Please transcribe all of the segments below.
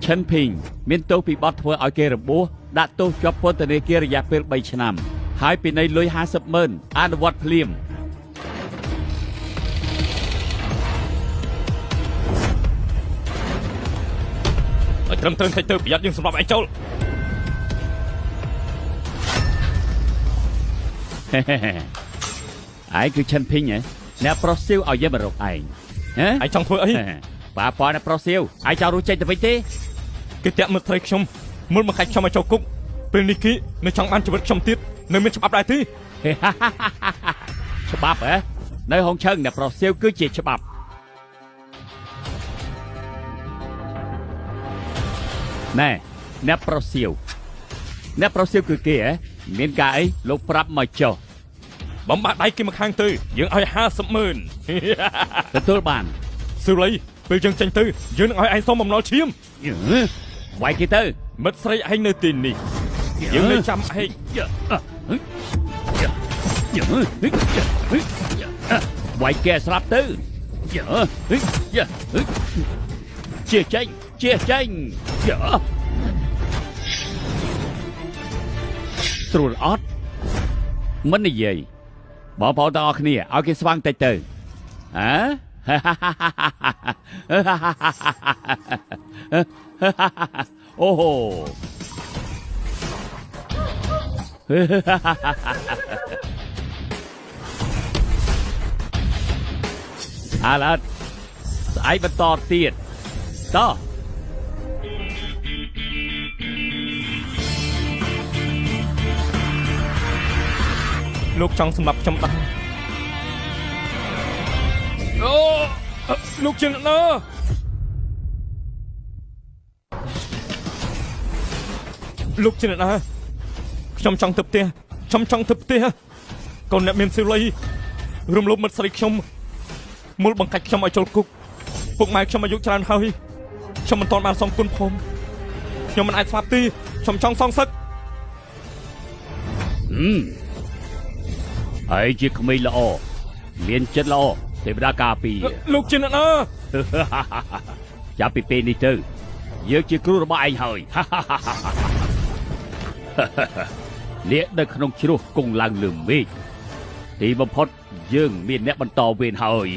ឈិនភីងមានទោសពីបទធ្វើឲ្យគេរបួសដាក់ទោសជាប់ពន្ធនាគាររយៈពេល3ឆ្នាំហើយពិន័យលុយ50ម៉ឺនអនុវត្តភ្លាម ឲ្យត្រឹមត្រូវតិចទៅប្រយ័ត្នយើងសម្រាប់ឯងចូល ហេហេហេឯងគឺឈិនភីងហ៎អ្នកប្រុសសៀវឲ្យយើងមករកឯងហ៎ ឯងចង់ធ្វើអី ប៉ាប៉អ្នកប្រុសសៀវឯងចង់រស់ចេញទៅវិញទេ គេតាក់មើលស្រីខ្ញុំមុលមកកាច់ខ្ញុំឲ្យចូលគុកពេលនេះគេនៅចង់បានជីវិតខ្ញុំទៀតនៅមានច្បាប់ដែរទេ ច្បាប់ហ៎នៅហុងឆឹងអ្នកប្រុសសៀវគឺជាច្បាប់ណែអ្នកប្រុសសៀវអ្នកប្រុសសៀវគឺគេហ៎មានការអីលោកប្រាប់មកចុះ បំបាក់ដៃគេមកខាងទៅយើងឲ្យ50ម៉ឺន ទទួលបាន ស៊ូលីពេលយើងចេញទៅយើងនឹងឲ្យឯងសុំបំណុលឈាម យឺវាយគេទៅ មិត្តស្រីឯងនៅទីនេះយើងនៅចាំឯង វាយគេស្រាប់ទៅជាចេញជាចេញស្រួលអត់មិននិយាយបងប្អូនទាំងអស់គ្នាឲ្យគេស្វាងតិចទៅហ៎ អូហូ អាឡាត់ស្អែកបន្តទៀតតោះ លោកចង់សម្រាប់ខ្ញុំដែរអូលោកជាអ្នកណាលោកជាអ្នកណាខ្ញុំចង់ទៅផ្ទះខ្ញុំចង់ទៅផ្ទះកូនអ្នកមានសិលីរំលោភមិត្តស្រីខ្ញុំមុលបង្កាច់ខ្ញុំឲ្យចូលគុកពុកម៉ែខ្ញុំអាយុច្រើនហើយខ្ញុំមិនទាន់បានសងគុណផងខ្ញុំមិនអាចស្លាប់ទេខ្ញុំចង់សងសឹក ហឹមហើយជាក្មេងល្អមានចិត្តល្អទេវតាការពារ លោកជាអ្នកណា ចាប់ពីពេលនេះទៅយើងជាគ្រូរបស់ឯងហើយ លាកនៅក្នុងជ្រោះគង់ឡើងលើមេឃទីបំផុតយើងមានអ្នកបន្តវេនហើយ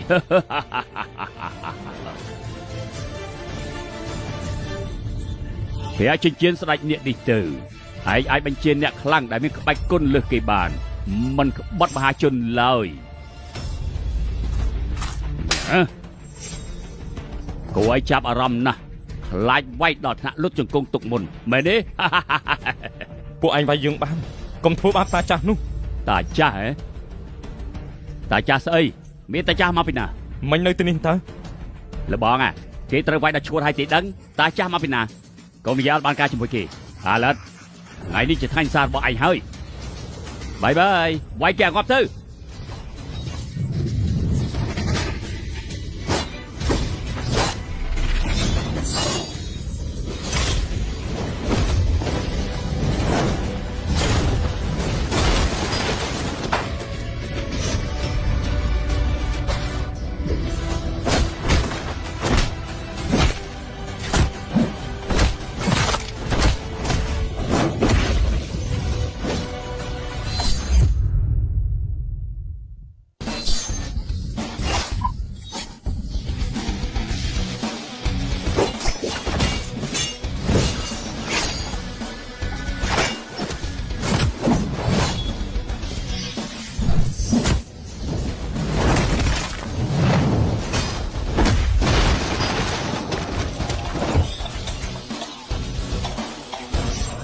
ព្រះចិញ្ចៀនស្ដេចនាគនេះទៅឯងអាចបញ្ជាអ្នកខ្លាំងដែលមានក្បាច់គុណលើសគេបានមិនក្បត់មហាជនឡើយហ៎គួរឲ្យចាប់អារម្មណ៍ណាស់ខ្លាចវាយដល់ថ្នាក់លុតជង្គង់ទុកមុនមែនទេ ពួកឯងវាយយើងបានកុំធ្វើបាបតាចាស់នោះ តាចាស់ហ៎តាចាស់ស្អីមានតាចាស់មកពីណា មិញនៅទីនេះតើ លបងអាគេត្រូវវាយដល់ឈួតហើយទេដឹងតាចាស់មកពីណាកុំនិយាយអត់បានការជាមួយគេអាឡិតថ្ងៃនេះជាថ្ងៃសាររបស់ឯងហើយបាយបាយវាយគេឲ្យងាប់ទៅ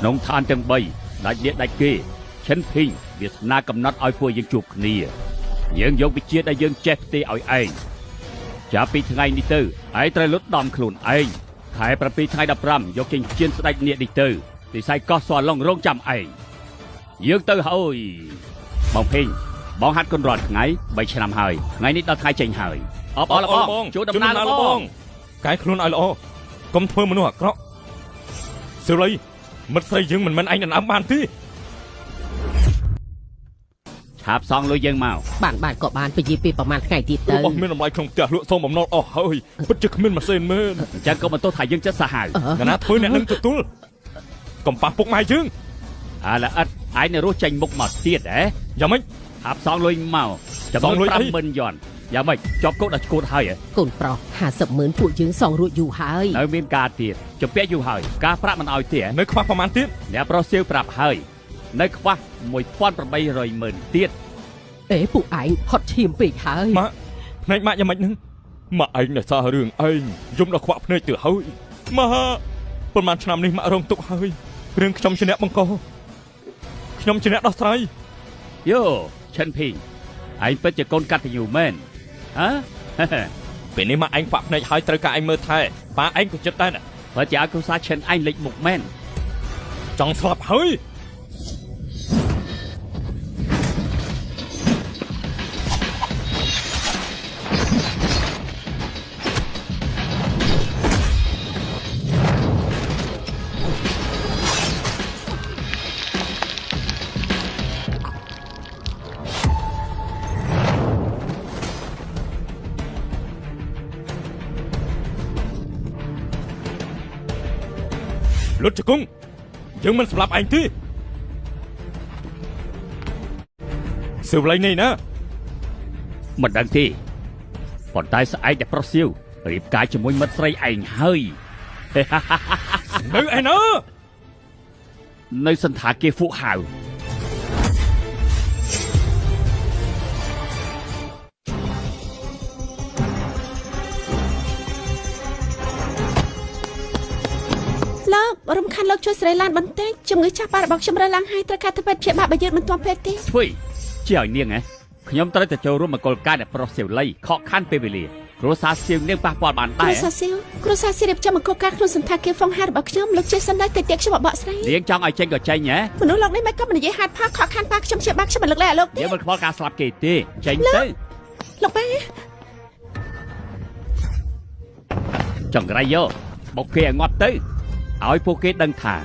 ក្នុងឋានទាំង3ដាច់នេះដាច់គេឈិនភីងវាសនាកំណត់ឲ្យពួកយើងជួបគ្នាយើងយកវិជាដែលយើងចេះផ្ទេឲ្យឯងចាប់ពីថ្ងៃនេះទៅឯងត្រូវលុតដំខ្លួនឯងខែ7ថ្ងៃ15យកចិញ្ចៀនស្ដេចនាគនេះទៅទីសៃកោះសួរឡុងរងចាំឯងយើងទៅហើយបងភីងបងហាត់គុណរាល់ថ្ងៃ3ឆ្នាំហើយថ្ងៃនេះដល់ថ្ងៃចេញហើយអបអរលបងជួបដំណើរលបង កែខ្លួនឲ្យល្អកុំធ្វើមនុស្សអាក្រក់សិរីមិត្តស្រីយើងមិនមែនឯងដណ្ដើមបានទេ ឆាបសងលុយយើងមក បានបានក៏បានពជាពេលប្រហែលថ្ងៃទៀតទៅ របស់មានតម្លៃក្នុងផ្ទះលក់សូមបំណុលអស់ហើយពិតជាគ្មានម៉ាស៊ីនមែន អញ្ចឹងក៏បន្ទោសថាយើងចិត្តសាហាវ កណាធ្វើអ្នកនឹងទទួលកំប៉ះពុកម៉ែយើង អាឡាអិតឯងនៅរស់ចេញមុខមកទៀតហ៎ យ៉ាងម៉េច ឆាបសងលុយមកចំនួន50000យន់យ៉ាងម៉េចជាប់គុកដល់ឈួតហើយហ៎ កូនប្រុស50ម៉ឺនពួកយើងសងរួចយូរហើយ នៅមានការទៀតជំពាក់យូរហើយការប្រាក់មិនអោយទេ នៅខ្វះប្រហែលទៀត អ្នកប្រុសសៀវប្រាប់ហើយនៅខ្វះ1800ម៉ឺនទៀត អេពួកឯងហត់ឈាមពេកហើយ ម៉ាក់ភ្នែកម៉ាក់យ៉ាងម៉េចនឹងម៉ាក់ឯងនៅសាររឿងឯងយំដល់ខ្វាក់ភ្នែកទៅហើយម៉ាក់ប៉ុន្មានឆ្នាំនេះម៉ាក់រងទុកហើយរឿងខ្ញុំជាអ្នកបង្កខ្ញុំជាអ្នកដោះស្រាយ យោឈិនភីងឯងពិតជាកូនកតញ្ញូមែនហ៎ ពេលនេះម៉ាក់ឯងខ្វាក់ភ្នែកហើយត្រូវការឯងមើលថែប៉ាឯងក៏ចិត្តដែរណា បើជាឲ្យគ្រួសារឈិនឯងលេចមុខមែន ចង់ស្លាប់ហើយលុតជង្គង់យើងមិនស្លាប់ឯងទេសៀវឡៃនេះណា មិនដឹងទេប៉ុន្តែស្អែកតែប្រុសសៀវរៀបការជាមួយមិត្តស្រីឯងហើយ នៅឯណា នៅសន្តាគារហ្វុហៅ លោករំខានលោកជួយស្រីឡានបន្តិចជំងឺចាស់ប៉ារបស់ខ្ញុំរើឡើងហើយត្រូវការធ្វើពេទ្យព្យាបាលបើយើងមិនទាន់ពេទ្យទេ ធ្វើជាឲ្យនាងហ៎ខ្ញុំត្រូវតែចូលរួមមង្គលការអ្នកប្រុសសៀវលីខកខានពេលវេលាគ្រួសារសៀវនាងប៉ះពាល់បាន គ្ ដែរ រួសារសៀវគ្រួសារសៀវរៀបចំមង្គលការក្នុងសន្តាគារហ្វុងហារបស់ខ្ញុំលោកចេះសិនដែរតិចតិចខ្ញុំបកស្រី នាងចង់ឲ្យចេញក៏ចេញហ៎ មនុស្សលោកនេះមិនក៏មិននិយាយហេតុផលខកខានប៉ាខ្ញុំព្យាបាលខ្ញុំមិនលើកលែងឲ្យលោកទេ យើងមិនខ្វល់ការស្លាប់គេទេចេញទៅ លោកប៉ា ចង្រៃយោបុកគេឲ្យងាប់ទៅឲ្យពួកគេដឹងថា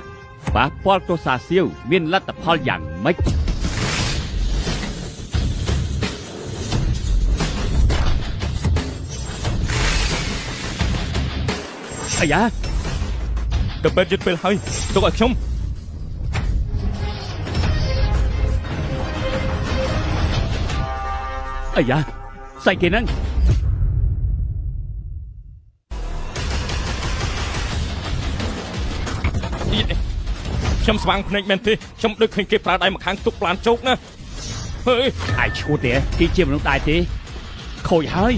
ប៉ះពាល់គ្រួសារសៀវមានលទ្ធផលយ៉ាងម៉េចអាយ៉ា ទៅពេទ្យយឺតពេលហើយទុកឲ្យខ្ញុំ អាយ៉ាស្អីគេហ្នឹង ខ្ញុំស្វាងភ្នែកមែនទេខ្ញុំដូចឃើញគេប្រើដៃម្ខាងទុកប្លានជោគណាហេ អាយឈួតទេគេជាមនុស្សដែរទេខូចហើយ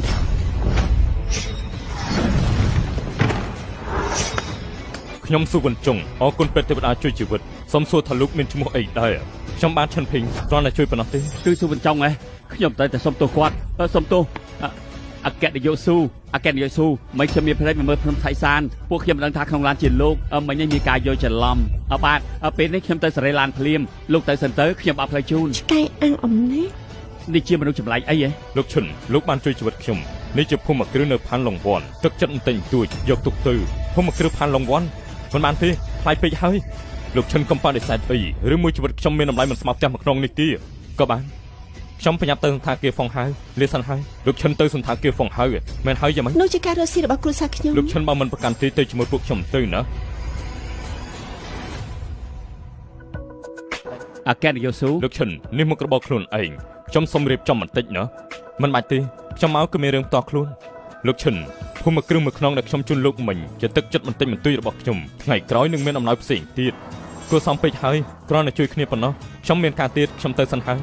ខ្ញុំសុវណ្ណជុងអរគុណពេទ្យទេវតាជួយជីវិតសូមសួរថាលោកមានឈ្មោះអីដែរខ្ញុំបានឈិនភីងគ្រាន់តែជួយប៉ុណ្ណោះទេ គឺសុវណ្ណចុងហ៎ខ្ញុំត្រូវតែសុំទោសគាត់សុំទោសអគ្គនាយកស៊ូអគ្គនាយកស៊ូមិនខ្ញុំមានផ្លេចមកមើលភ្នំថៃសានពួកខ្ញុំមិនដឹងថាក្នុងឡានជាលោកមិញនេះមានការយល់ច្រឡំបាទពេលនេះខ្ញុំទៅសេរីឡានភ្លាមលោកទៅសិនទៅខ្ញុំអត់ផ្លូវជូន ឆ្កែអាំងអំណាច នេះជាមនុស្សចម្លែកអីហ៎ លោកឈិនលោកបានជួយជីវិតខ្ញុំនេះជាភូមិគ្រឹះនៅផានឡុងវ៉ាន់ទឹកចិត្តបន្តិចបន្តួចយកទុកទៅភូមិគ្រឹះផានឡុងវ៉ាន់មិនបានទេថ្លៃពេកហើយលោកឈិនកុំបដិសេធអីឬមួយជីវិតខ្ញុំមានតម្លៃមិនស្មើផ្ទះមួយក្នុងនេះទេក៏បានខ្ញុំប្រញាប់ទៅសន្តាគារហ្វុងហៅលាសិនហើយលោកឈិនទៅសន្តាគារហ្វុងហៅមែនហើយយ៉ាងម៉េច នោះជាការរកស៊ីរបស់គ្រួសារខ្ញុំ លោកឈិនបើមិនប្រកាន់ទេទៅជាមួយពួកខ្ញុំទៅណា អគ្គនាយកស៊ូ លោកឈិននេះមុខរបរខ្លួនឯងខ្ញុំសូមរៀបចំបន្តិចណាមិនបាច់ទេខ្ញុំមកគឺមានរឿងផ្ទាល់ខ្លួនលោកឈិនភូមិគ្រឹះមួយខ្នងដែលខ្ញុំជូនលោកមិញជាទឹកចិត្តបន្តិចបន្តួចរបស់ខ្ញុំថ្ងៃក្រោយនឹងមានអំណោយផ្សេងទៀតគួរសមពេកហើយគ្រាន់តែជួយគ្នាប៉ុណ្ណោះខ្ញុំមានការទៀតខ្ញុំទៅសិនហើយ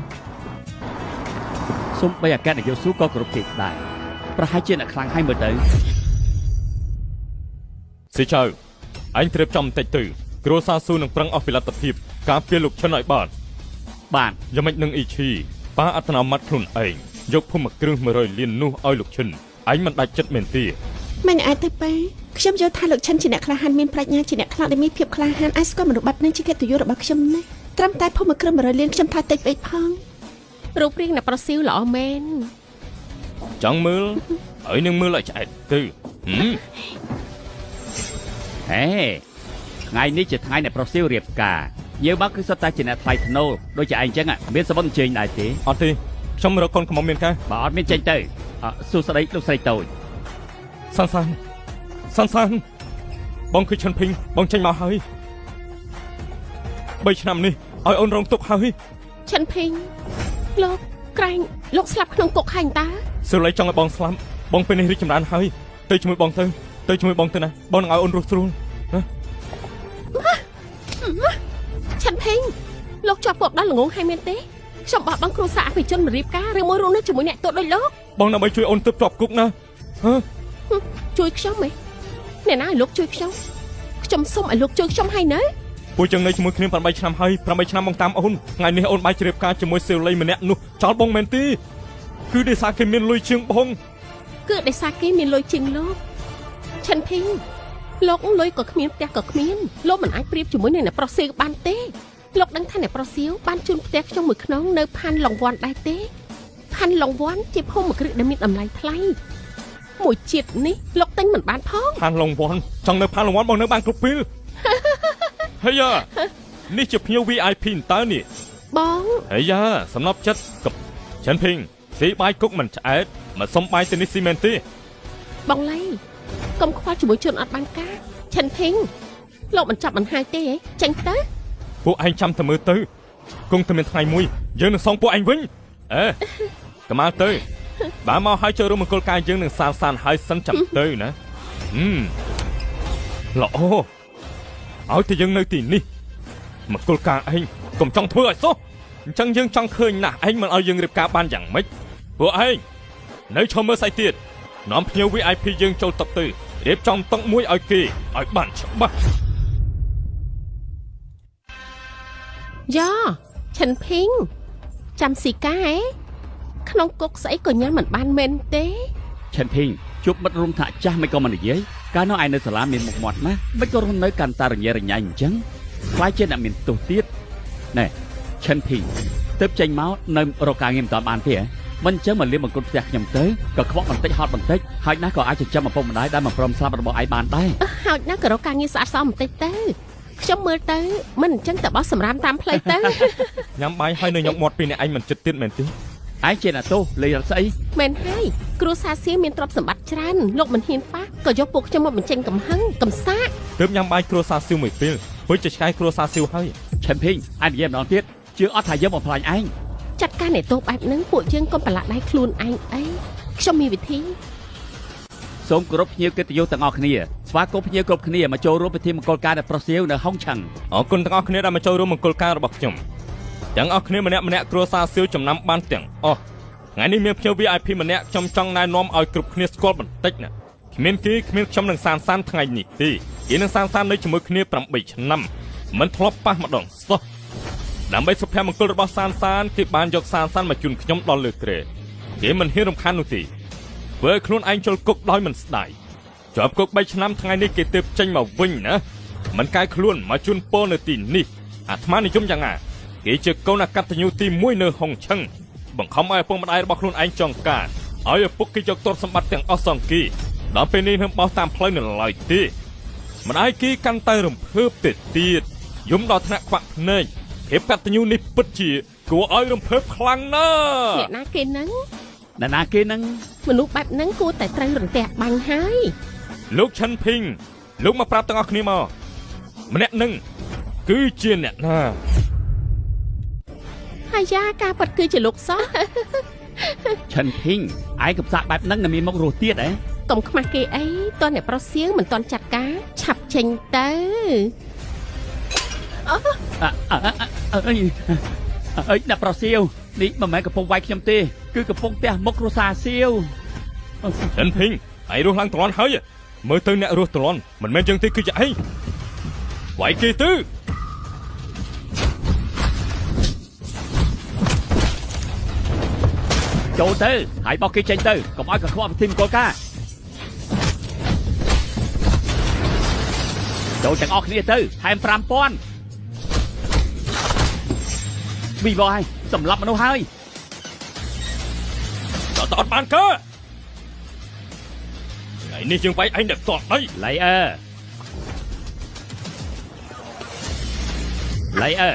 សូម្បីអគ្គនាយកស៊ូក៏គោរពគេដែរប្រហែលជាអ្នកខ្លាំងហើយមើលទៅ ស៊ីចៅឯងត្រៀមចំបន្តិចទៅគ្រួសារស៊ូនឹងប្រឹងអស់ពីលទ្ធភាពការពារលោកឈិនឲ្យបាន បាទ យ៉ាងម៉េចនឹងអ៊ីឈីប៉ាអត្តនោម័តខ្លួនឯងយកភូមិគ្រឹះ100លាននោះឲ្យលោកឈិនឯងមិនដាច់ចិត្តមែនទេ មិនអាចទៅប៉ាខ្ញុំយល់ថាលោកឈិនជាអ្នកក្លាហានមានប្រាជ្ញាជាអ្នកខ្លាំងដែលមានភាពក្លាហានអាចស្គាល់មនុស្សបែបនេះជាកិត្តិយសរបស់ខ្ញុំណាស់ត្រឹមតែភូមិគ្រឹះ100លានខ្ញុំថាតិចពេកផង រូបរាងអ្នកប្រុសសៀវល្អមែន ចង់មើលហើយនឹងមើលឲ្យឆ្អែតទៅហឹម ហេថ្ងៃនេះជាថ្ងៃអ្នកប្រុសសៀវរៀបការ ភ្ញៀវមកគឺសុទ្ធតែជាអ្នកថ្លៃថ្នូរដូចជាឯងអញ្ចឹងមានសបុនអញ្ជើញដែរទេ អត់ទេខ្ញុំរកកូនកំមុំមានការ បើអត់មានចេញទៅអសួស្តីលោកស្រីតូច សានសានសានសានបងគឺឈិនភីងបងចេញមកហើយ3ឆ្នាំនេះឲ្យអូនរងទុក្ខហើយ ឈិនភីងលោកក្រែងលោកស្លាប់ក្នុងគុកហើយតើ សួរលៃចង់ឲ្យបងស្លាប់បងពេលនេះរីកចម្រើនហើយទៅជាមួយបងទៅទៅជាមួយបងទៅណាបងនឹងឲ្យអូនរស់ស្រួលណា ឈិនភីងលោកជាប់ពប់ដល់ល្ងងហើយមានទេខ្ញុំបោះបង់គ្រួសារអភិជនមរៀបការឬមួយរស់នៅជាមួយអ្នកទោសដូចលោក បងដើម្បីជួយអូនទើបជាប់គុកណាហ៎ ជួយខ្ញុំហ៎អ្នកណាឲ្យលោកជួយខ្ញុំខ្ញុំសុំឲ្យលោកជួយខ្ញុំហើយណា ពួកយើងនៅជាមួយគ្នា8ឆ្នាំហើយ8ឆ្នាំបងតាមអូនថ្ងៃនេះអូនបាយជ្រាបការជាមួយសេវលីម្នាក់នោះចោលបងមែនទេគឺដោយសារគេមានលុយជាងបង គឺដោយសារគេមានលុយជាងលោកឈិនភីងលោកលុយក៏គ្មានផ្ទះក៏គ្មានលោកមិនអាចប្រៀបជាមួយនឹងអ្នកប្រុសសៀវបានទេលោកដឹងថាអ្នកប្រុសសៀវបានជូនផ្ទះខ្ញុំមួយខ្នងនៅផាន់ឡុងវ៉ាន់ដែរទេផាន់ឡុងវ៉ាន់ជាភូមិគ្រឹះដែលមានតម្លៃថ្លៃមួយជាតិនេះលោកទិញមិនបានផង ផានឡុងវ៉ាន់ចង់នៅផានឡុងវ៉ាន់បងនៅបានគ្រប់ពេល ហើយយ៉ានេះជាភ្ញៀវ VIP តើនេះ បង ហើយយ៉ាសំណប់ចិត្តកឆិនភីងស៊ីបាយគុកមិនឆ្អែតមកសុំបាយទៅនេះស៊ីមែនទេ បងលៃកុំខ្វល់ជាមួយជនអត់បានការឈិនភីងលោកមិនចាប់មិនហើយទេចេញទៅ ពួកឯងចាំតែមើលទៅគង់តែមានថ្ងៃមួយយើងនឹងសងពួកឯងវិញអេកម៉ាល់ទៅបើមកហើយចូលរួមមង្គលការយើងនឹងសានសានហើយសិនចាំទៅណាហឹមល្អឲ្យតែយើងនៅទីនេះមង្គលការឯងកុំចង់ធ្វើឲ្យសោះអញ្ចឹងយើងចង់ឃើញណាស់ឯងមិនឲ្យយើងរៀបការបានយ៉ាងម៉េចពួកឯងនៅឈរមើលស្អីទៀតនាំភ្ញៀវ VIP យើងចូលតុទៅរៀបចំតុមួយឲ្យគេឲ្យបានច្បាស់ យ៉ាឈិនភីងចាំស៊ីកាហ៎ក្នុងគុកស្អីក៏ញ៉ាំមិនបានមែនទេ ឈិនភីងជួបមិត្តរួមថ្នាក់ចាស់មិនក៏មិននិយាយកាលនោះឯងនៅសាលាមានមុខមាត់ណាស់មិនក៏រស់នៅកាន់តារញ៉េរញ៉ៃអញ្ចឹងខ្លាចជាអ្នកមានទោសទៀតណែឈិនភីងទើបចេញមកនៅរកការងារមិនតាន់បានទេហ៎មិនអញ្ចឹងមកលៀមបង្គន់ផ្ទះខ្ញុំទៅក៏ខ្វក់បន្តិចហត់បន្តិចហើយណាស់ក៏អាចចិញ្ចឹមឪពុកម្ដាយដែលមិនព្រមស្លាប់របស់ឯងបានដែរ ហើយណាក៏រកការងារស្អាតស្អំបន្តិចទៅខ្ញុំមើលទៅមិនអញ្ចឹងតែបោះសម្រាមតាមផ្លូវទៅ ញ៉ាំបាយហើយនៅញ៉ុកមាត់ពីអ្នកឯងមិនចិត្តទៀតមែនទេ ឯងជាអ្នកទោសលេងរត់ស្អី មែនហើយគ្រួសារសៀងមានទ្រព្យសម្បត្តិច្រើនលោកមិនហ៊ានប៉ះក៏យកពួកខ្ញុំមកបញ្ចេញកំហឹងកំសាក ទើបញ៉ាំបាយគ្រួសារស៊ីវមួយពេលពិតជាឆ្កែគ្រួសារស៊ីវហើយ ឈិនភីងឯងនិយាយម្ដងទៀតជឿអត់ថាយើងបំផ្លាញឯង ចាត់ការអ្នកទោសបែបហ្នឹងពួកយើងកុំប្រឡាក់ដៃខ្លួនឯងអីខ្ញុំមានវិធី សូមគោរពភ្ញៀវកិត្តិយសទាំងអស់គ្នាស្វាគមន៍ភ្ញៀវគ្រប់គ្នាមកចូលរួមពិធីមង្គលការនៅប្រុសសៀវនៅហុងឆាំង អរគុណទាំងអស់គ្នាដែលមកចូលរួមមង្គលការរបស់ខ្ញុំទាំងអស់គ្នាម្នាក់ម្នាក់គ្រួសារស៊ីវចំណាំបានទាំងអស់ថ្ងៃនេះមានភ្ញៀវ VIP ម្នាក់ខ្ញុំចង់ណែនាំឲ្យគ្រប់គ្នាស្គាល់បន្តិចណាគ្មានគេគ្មានខ្ញុំនឹងសានសានថ្ងៃនេះទេគេនឹងសានសាននៅជាមួយគ្នា8ឆ្នាំមិនធ្លាប់ប៉ះម្ដងសោះដើម្បីសុភមង្គលរបស់សានសានគេបានយកសានសានមកជូនខ្ញុំដល់លើគ្រែគេមិនហ៊ានរំខាននោះទេធ្វើឲ្យខ្លួនឯងចូលគុកដោយមិនស្ដាយជាប់គុក3ឆ្នាំថ្ងៃនេះគេទើបចេញមកវិញណាមិនកែខ្លួនមកជូនពរនៅទីនេះអាត្មានិយមយ៉ាងណាគេជាកូនអកតញ្ញូទី1នៅហុងឆឹងបង្ខំឲ្យឪពុកម្ដាយរបស់ខ្លួនឯងចងការឲ្យឪពុកគេយកទ្រព្យសម្បត្តិទាំងអស់សងគេដល់ពេលនេះនឹងបោះតាមផ្លូវនៅឡើយទេម្ដាយគេកាន់តែរំភើបទៅទៀតយំដល់ថ្នាក់ខ្វាក់ភ្នែកភាពកតញ្ញូនេះពិតជាគួរឲ្យរំភើបខ្លាំងណាស់ អ្នកណាគេហ្នឹង អ្នកណាគេនឹង មនុស្សបែបហ្នឹងគួរតែត្រូវរន្ទះបាញ់ហើយ លោកឆិនភីងលោកមកប្រាប់ទាំងអស់គ្នាមកម្នាក់នឹងគឺជាអ្នកណា ហើយយ៉ាការពិតគឺជាលោកសោះ ឈិនភីងឯងកំសាកបែបហ្នឹងនឹងមានមុខរស់ទៀតហ៎ កុំខ្មាស់គេអីតើអ្នកប្រុសសៀងមិនតន់ចាត់ការឆាប់ចេញទៅ អអើយអើយអ្នកប្រុសសៀវនេះមិនមែនកំពុងវាយខ្ញុំទេគឺកំពុងទះមុខគ្រួសារសៀវ ឆិនភីងឯងរស់ឡើងទ្រាន់ហើយមើលទៅអ្នករស់ទ្រាន់មិនមែនយើងទេគឺជាឯងវាយគេទៅ ចូលទៅហើយបោះគេចេញទៅកុំឲ្យកខ្វក់ពិធីមង្គលការចូលទាំងអស់គ្នាទៅថែម5000វីវហើយសម្រាប់មនុស្សហើយ តើអត់បានកើថ្ងៃនេះយើងវាយឯងដល់តដៃ ឡៃអើ ឡៃអើ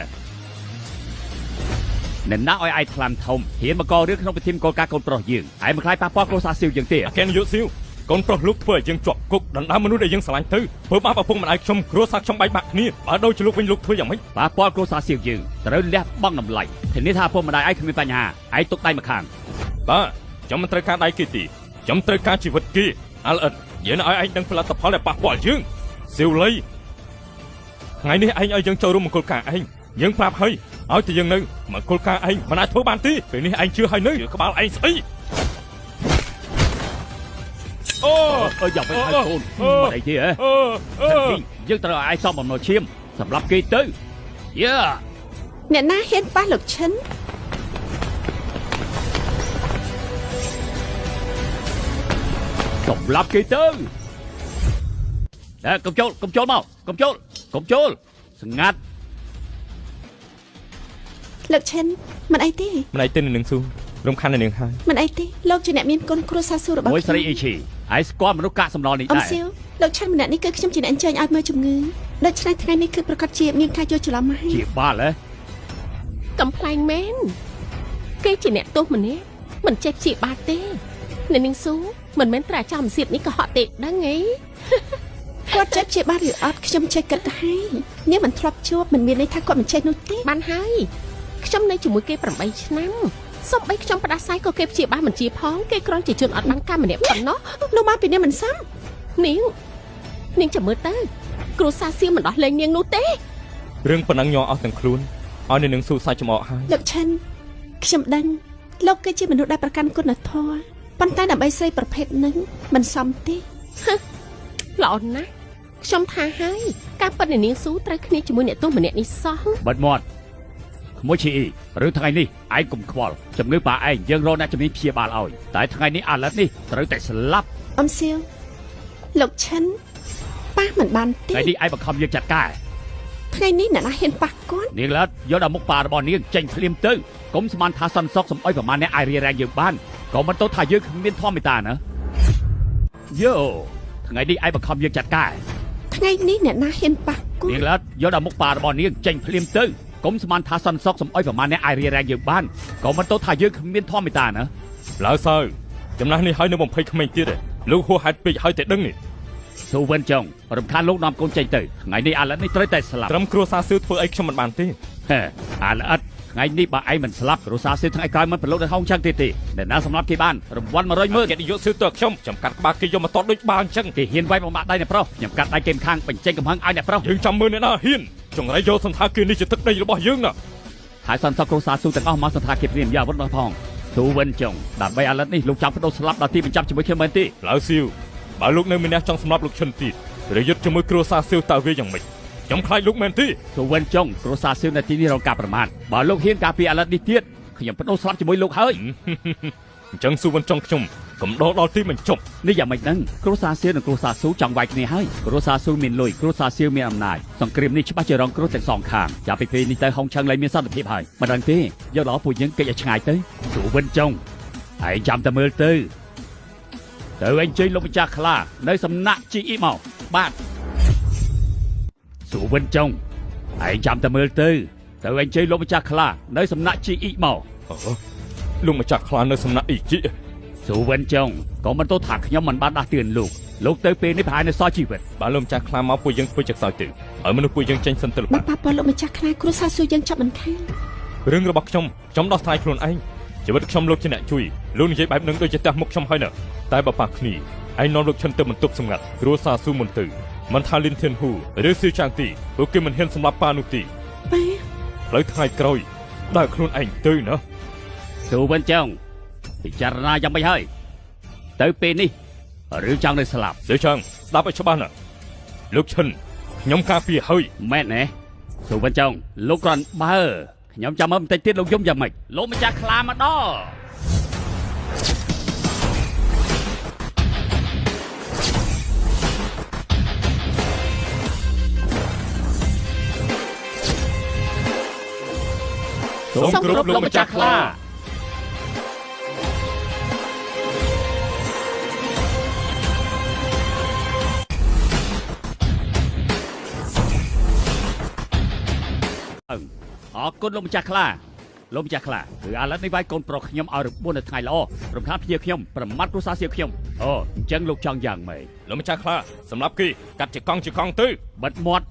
អ្នកណាឲ្យឯងថ្លាំធំហ៊ានមកករឿងក្នុងពិធីមង្គលការកូនប្រុសយើងឯងមិនខ្លាចប៉ះពាល់គ្រួសារសៀវយើងទេ អគ្គនាយកសៀវកូនប្រុសលោកធ្វើឲ្យយើងជាប់គុកដណ្ដើមមនុស្សដែលយើងស្រឡាញ់ទៅធ្វើបាបឪពុកម្ដាយខ្ញុំគ្រួសារខ្ញុំបែកបាក់គ្នាបើដូចជាលោកវិញលោកធ្វើយ៉ាងម៉េច ប៉ះពាល់គ្រួសារសៀវយើងត្រូវលះបង់តម្លៃធានាថាឪពុកម្ដាយឯងគ្មានបញ្ហាឯងទុកដៃមកខាង បាទខ្ញុំមិនត្រូវការដៃគេទេខ្ញុំត្រូវការជីវិតគេអាល់អិតយើងឲ្យឯងដឹងផលិតផលដែលប៉ះពាល់យើងសៀវលីថ្ងៃនេះឯងឲ្យយើងចូលរួមមង្គលការឯងយើងប្រាប់ហើយឲ្យតែយើងនៅមង្គលការឯងមិនអាចធ្វើបានទេពេលនេះឯងជឿហើយនៅក្បាលឯងស្អីអូ អើយ៉ាងមិនហើយកូនមិនអីទេហ៎ អឺអឺ យើងត្រូវឲ្យឯងសមបំណុលឈាមសម្រាប់គេទៅយ៉ា អ្នកណាហ៊ានប៉ះលោកឈិន សម្រាប់គេទៅតែកុំចូលកុំចូលមកកុំចូលកុំចូលស្ងាត់ លោកឈិនមិនអីទេ មិនអីទេនឹងស៊ូរំខាននៅនាងហើយ មិនអីទេលោកជាអ្នកមានគុណគ្រួសារស៊ូរបស់ មួយស្រី ខ្ញុំ អ៊ីឈីឯងស្គាល់មនុស្សកាកសំណល់នេះដែរ អំសៀវលោកឈិនម្នាក់នេះគឺខ្ញុំជាអ្នកអញ្ជើញឲ្យមើលជំងឺដូច្នេះថ្ងៃនេះគឺប្រកាសជាមានការយល់ច្រឡំហើយ ជាបាល់ហ៎ កំ pl ែងមែនគេជាអ្នកទោសម្នាក់មិនចេះព្យាបាលទេអ្នកនាងស៊ូមិនមែនត្រាចាំសៀបនេះក៏ហក់ទេដឹងអី គាត់ចេះព្យាបាលឬអត់ខ្ញុំចេះគិតហើយនាងមិនធ្លាប់ជួបមិនមានន័យថាគាត់មិនចេះនោះទេ បានហើយខ្ញុំនៅជាមួយគេ8ឆ្នាំសំបីខ្ញុំផ្ដាសាយក៏គេព្យាបាលមិនជាផងគេគ្រាន់ជាជនអត់បានកម្មម្នាក់ប៉ុណ្ណោះ នោះមកពីនាងមិនសម នាងនាងចាំមើលទៅគ្រួសារសៀមមិនដោះលែងនាងនោះទេ រឿងប៉ុណ្ណឹងញ័រអស់ទាំងខ្លួនឲ្យនៅនឹងស៊ូសាច់ចំអកហើយ លោកឈិនខ្ញុំដឹងលោកគឺជាមនុស្សដែលប្រកាន់គុណធម៌ប៉ុន្តែដើម្បីស្រីប្រភេទហ្នឹងមិនសមទេ ល្អណាស់ខ្ញុំថាហើយការប៉ិននាងស៊ូត្រូវគ្នាជាមួយអ្នកទោសម្នាក់នេះសោះ បិទមាត់ក្មួយឈីអ៊ីឬថ្ងៃនេះឯងកុំខ្វល់ជំងឺប៉ាឯងយើងរកអ្នកជំនាញព្យាបាលឲ្យតែថ្ងៃនេះអាឡិតនេះត្រូវតែស្លាប់ អំសៀវលោកឈិនប៉ះមិនបានទេ ថ្ងៃនេះឯងបង្ខំយើងចាត់ការ ថ្ងៃនេះអ្នកណាហ៊ានប៉ះគាត់ នាងឡិតយកដល់មុខប៉ារបស់នាងចេញភ្លាមទៅកុំស្មានថាសន្សុកសំអុយប្រមាណអ្នកអាចរារាំងយើងបានក៏មិនទៅថាយើងគ្មានធម៌មេត្តាណាយោថ្ងៃនេះឯងបង្ខំយើងចាត់ការ ថ្ងៃនេះអ្នកណាហ៊ានប៉ះគាត់ នាងឡិតយកដល់មុខប៉ារបស់នាងចេញភ្លាមទៅកុំស្មានថាសន្សុកសំអុយប្រមាណអ្នកអាចរារាំងយើងបានក៏មិនទៅថាយើងគ្មានធម៌មេត្តាណា ឡើសើចំណាស់នេះហើយនៅបំភ័យក្មេងទៀតឯងលោកហួសហេតុពេកហើយតែដឹងនេះ ស៊ូវិនចុងរំខានលោកនាំកូនចេញទៅថ្ងៃនេះអាឡិតនេះត្រូវតែស្លាប់ ត្រឹមគ្រួសារសឿធ្វើអីខ្ញុំមិនបានទេ ហេអាឡិតថ្ងៃនេះបើឯងមិនស្លាប់គ្រួសារសៀវថ្ងៃក្រោយមិនប្រឡូកដល់ហោងចឹងទៀតទេអ្នកណាសម្លាប់គេបានរង្វាន់100ម៉ឺន គេនិយាយសឿទៅខ្ញុំចាំកាត់ក្បាលគេយកមកតតដូចបាល់អញ្ចឹង គេហ៊ានវាយបំបាក់ដៃអ្នកប្រុសខ្ញុំកាត់ដៃគេម្ខាងបញ្ចេញកំហឹងឲ្យអ្នកប្រុស យើងចាំមើលអ្នកណាហ៊ានចង្រៃយកសន្តាគារនេះជាទឹកដីរបស់យើងណា ហើយសន្តិសុខគ្រួសារស៊ូទាំងអស់មកសន្តាគារព្រាមយកអាវុធមកផងស៊ូវិនចុងដើម្បីអាឡិតនេះលោកចាំបដូរស្លាប់ដល់ទីបញ្ចប់ជាមួយខ្ញុំមែនទេ ឡើសៀវបើលោកនៅមានអ្នកចង់សម្លាប់លោកឈិនទៀតប្រយុទ្ធជាមួយគ្រួសារសៀវតើវាយ៉ាងម៉េចខ្ញុំខ្លាចលោកមែនទេ ស៊ូវិនចុងគ្រួសារស៊ូនៅទីនេះរងការប្រមាថបើលោកហ៊ានការពារអាឡិតនេះទៀតខ្ញុំបដូរស្លាប់ជាមួយលោកហើយ អញ្ចឹងស៊ូវិនចុងខ្ញុំកំដរដល់ទីបញ្ចប់ នេះយ៉ាងម៉េចហ្នឹងគ្រួសារសៀវនិងគ្រួសារស៊ូចង់វាយគ្នាហើយគ្រួសារស៊ូមានលុយគ្រួសារសៀវមានអំណាចសង្គ្រាមនេះច្បាស់ជារងគ្រោះទាំងសងខាងចាប់ពីពេលនេះទៅហុងឆឹងលែងមានសន្តិភាពហើយមិនដឹងទេយកដល់ពួកយើងគេចឲ្យឆ្ងាយទៅស៊ូវិនចុងឯងចាំតែមើលទៅទៅអញ្ជើញលោកម្ចាស់ខ្លានៅសំណាក់ជីអ៊ីមកបាទស៊ូវិនចុងឯងចាំតែមើលទៅទៅអញ្ជើញលោកម្ចាស់ខ្លានៅសំណាក់ជីអ៊ីមក លោកម្ចាស់ខ្លានៅសំណាក់អ៊ីជី ស៊ូវិនចុងក៏មិនទៅថាខ្ញុំមិនបានដាស់តឿនលោកលោកទៅពេលនេះប្រហែលនៅសល់ជីវិត បើលោកម្ចាស់ខ្លាមកពួកយើងធ្វើជាខ្សោយទៅឲ្យមនុស្សពួកយើងចេញសិនទៅ បើប៉ះពាល់លោកម្ចាស់ខ្លាគ្រួសារស៊ូយើងចាប់មិនខាន រឿងរបស់ខ្ញុំខ្ញុំដោះស្រាយខ្លួនឯងជីវិតខ្ញុំលោកជាអ្នកជួយលោកនិយាយបែបនឹងដូចជាទះមុខខ្ញុំហើយណាតែបើប៉ះគ្នាឯងនាំលោកឈិនទៅបន្ទប់សម្ងាត់គ្រួសារស៊ូមុនទៅមិនថាលីនធានហ៊ូឬស៊ឺចាងទីពួកគេមិនហ៊ានសម្លាប់ប៉ានោះទេ ប៉ា ផ្លូវថ្ងៃក្រោយដើរខ្លួនឯងទៅណា ស៊ូវិនចុងពិចារណាយ៉ាងម៉េចហើយទៅពេលនេះឬចង់នៅស្លាប់ ស៊ឺចាងស្ដាប់ឲ្យច្បាស់ណាលោកឈិនខ្ញុំការពារហើយ មែនទេស៊ូវិនចុងលោកគ្រាន់បើខ្ញុំចាំមើលបន្តិចទៀតលោកយំយ៉ាងម៉េចលោកម្ចាស់ខ្លាមកដល់ សូមគោរពលោកម្ចាស់ខ្លា អរគុណលោកម្ចាស់ខ្លាលោកម្ចាស់ខ្លាគឺអាឡិតនេះវាយកូនប្រុសខ្ញុំឲ្យរបួសនៅថ្ងៃល្អរំខានភ្ញៀវខ្ញុំប្រមាថគ្រួសារសៀវខ្ញុំអូអញ្ចឹងលោកចង់យ៉ាងម៉េច លោកម្ចាស់ខ្លាសម្រាប់គេកាត់ជាកង់ជាកង់ទៅ បិទមាត់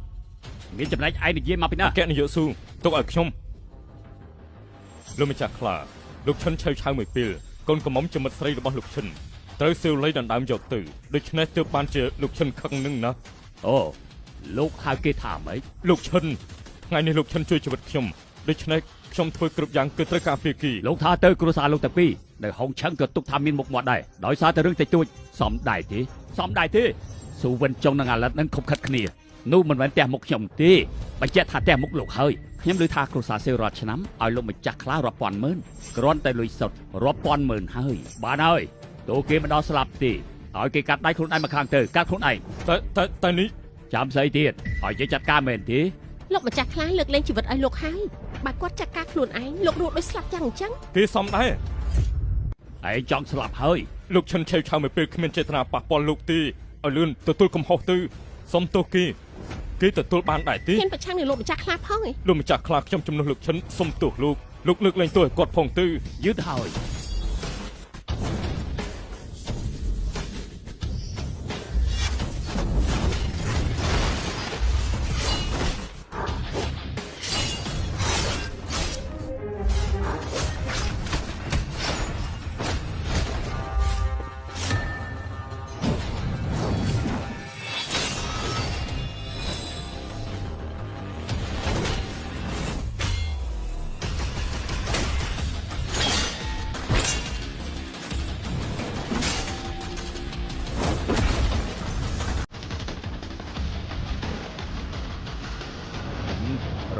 មានចំណែកឯងនិយាយមកពីណា អគ្គនាយកស៊ូទុកឲ្យខ្ញុំលោកម្ចាស់ខ្លាលោកឈិនឆៅឆៅមួយពេលកូនកំមុំជាមិត្តស្រីរបស់លោកឈិនត្រូវសៀវលៃដណ្ដើមយកទៅដូច្នេះទើបបានជាលោកឈិនខឹងនឹងណា អូលោកហៅគេថាម៉េច លោកឈិនថ្ងៃនេះលោកឈិនជួយជីវិតខ្ញុំដូច្នេះខ្ញុំធ្វើគ្រប់យ៉ាងគឺត្រូវការពារគី លោកថាទៅគ្រួសារលោកតាពីរនៅហុងឆឹងក៏ទុកថាមានមុខមាត់ដែរដោយសារតែរឿងតិចតួចសំដែរទេសំដែរទេស៊ូវិនចុងនិងអាឡិតនឹងខុបខិតគ្នានោះមិនមែនផ្ទះមុខខ្ញុំទេបញ្ជាក់ថាផ្ទះមុខលោកហើយខ្ញុំឮថាគ្រួសារសេវរាល់ឆ្នាំឲ្យលោកម្ចាស់ខ្លះរាប់ពាន់ម៉ឺនគ្រាន់តែលុយសុទ្ធរាប់ពាន់ម៉ឺនហើយបានហើយទោះគេមិនដល់ស្លាប់ទេឲ្យគេកាត់ដៃខ្លួនឯងមកខាងទៅកាត់ខ្លួនឯង តែតែតែនេះ ចាំស្អីទៀតឲ្យគេចាត់ការមែនទេ លោកម្ចាស់ខ្លាលើកលែងជីវិតឲ្យលោកហើយបើគាត់ចាត់ការខ្លួនឯងលោករស់ដូចស្លាប់យ៉ាងអញ្ចឹង គេសំដែរ ឯងចង់ស្លាប់ហើយ លោកឈិនឆៅឆៅមួយពេលគ្មានចេតនាប៉ះពាល់លោកទេឲ្យលឿនទទួលកំហុសទៅសុំទោសគេគេទទួលបានដែរទេ ហ៊ានប្រឆាំងនឹងលោកម្ចាស់ខ្លាផងឯង លោកម្ចាស់ខ្លាខ្ញុំជំនួសលោកឈិនសុំទោសលោកលោកលើកលែងទោសឲ្យគាត់ផងទៅ យឺតហើយ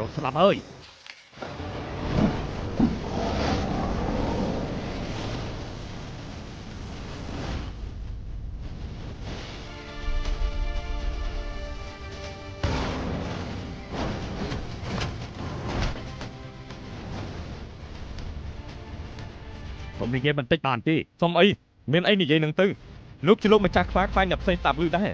រកស្លាប់ហើយผมនិយាយបន្តិចបានទេ សុំអីមានអីនិយាយនឹងទៅលោកជាលោកម្ចាស់ខ្លាខ្លាចអ្នកផ្សេងស្ដាប់ឮដែរ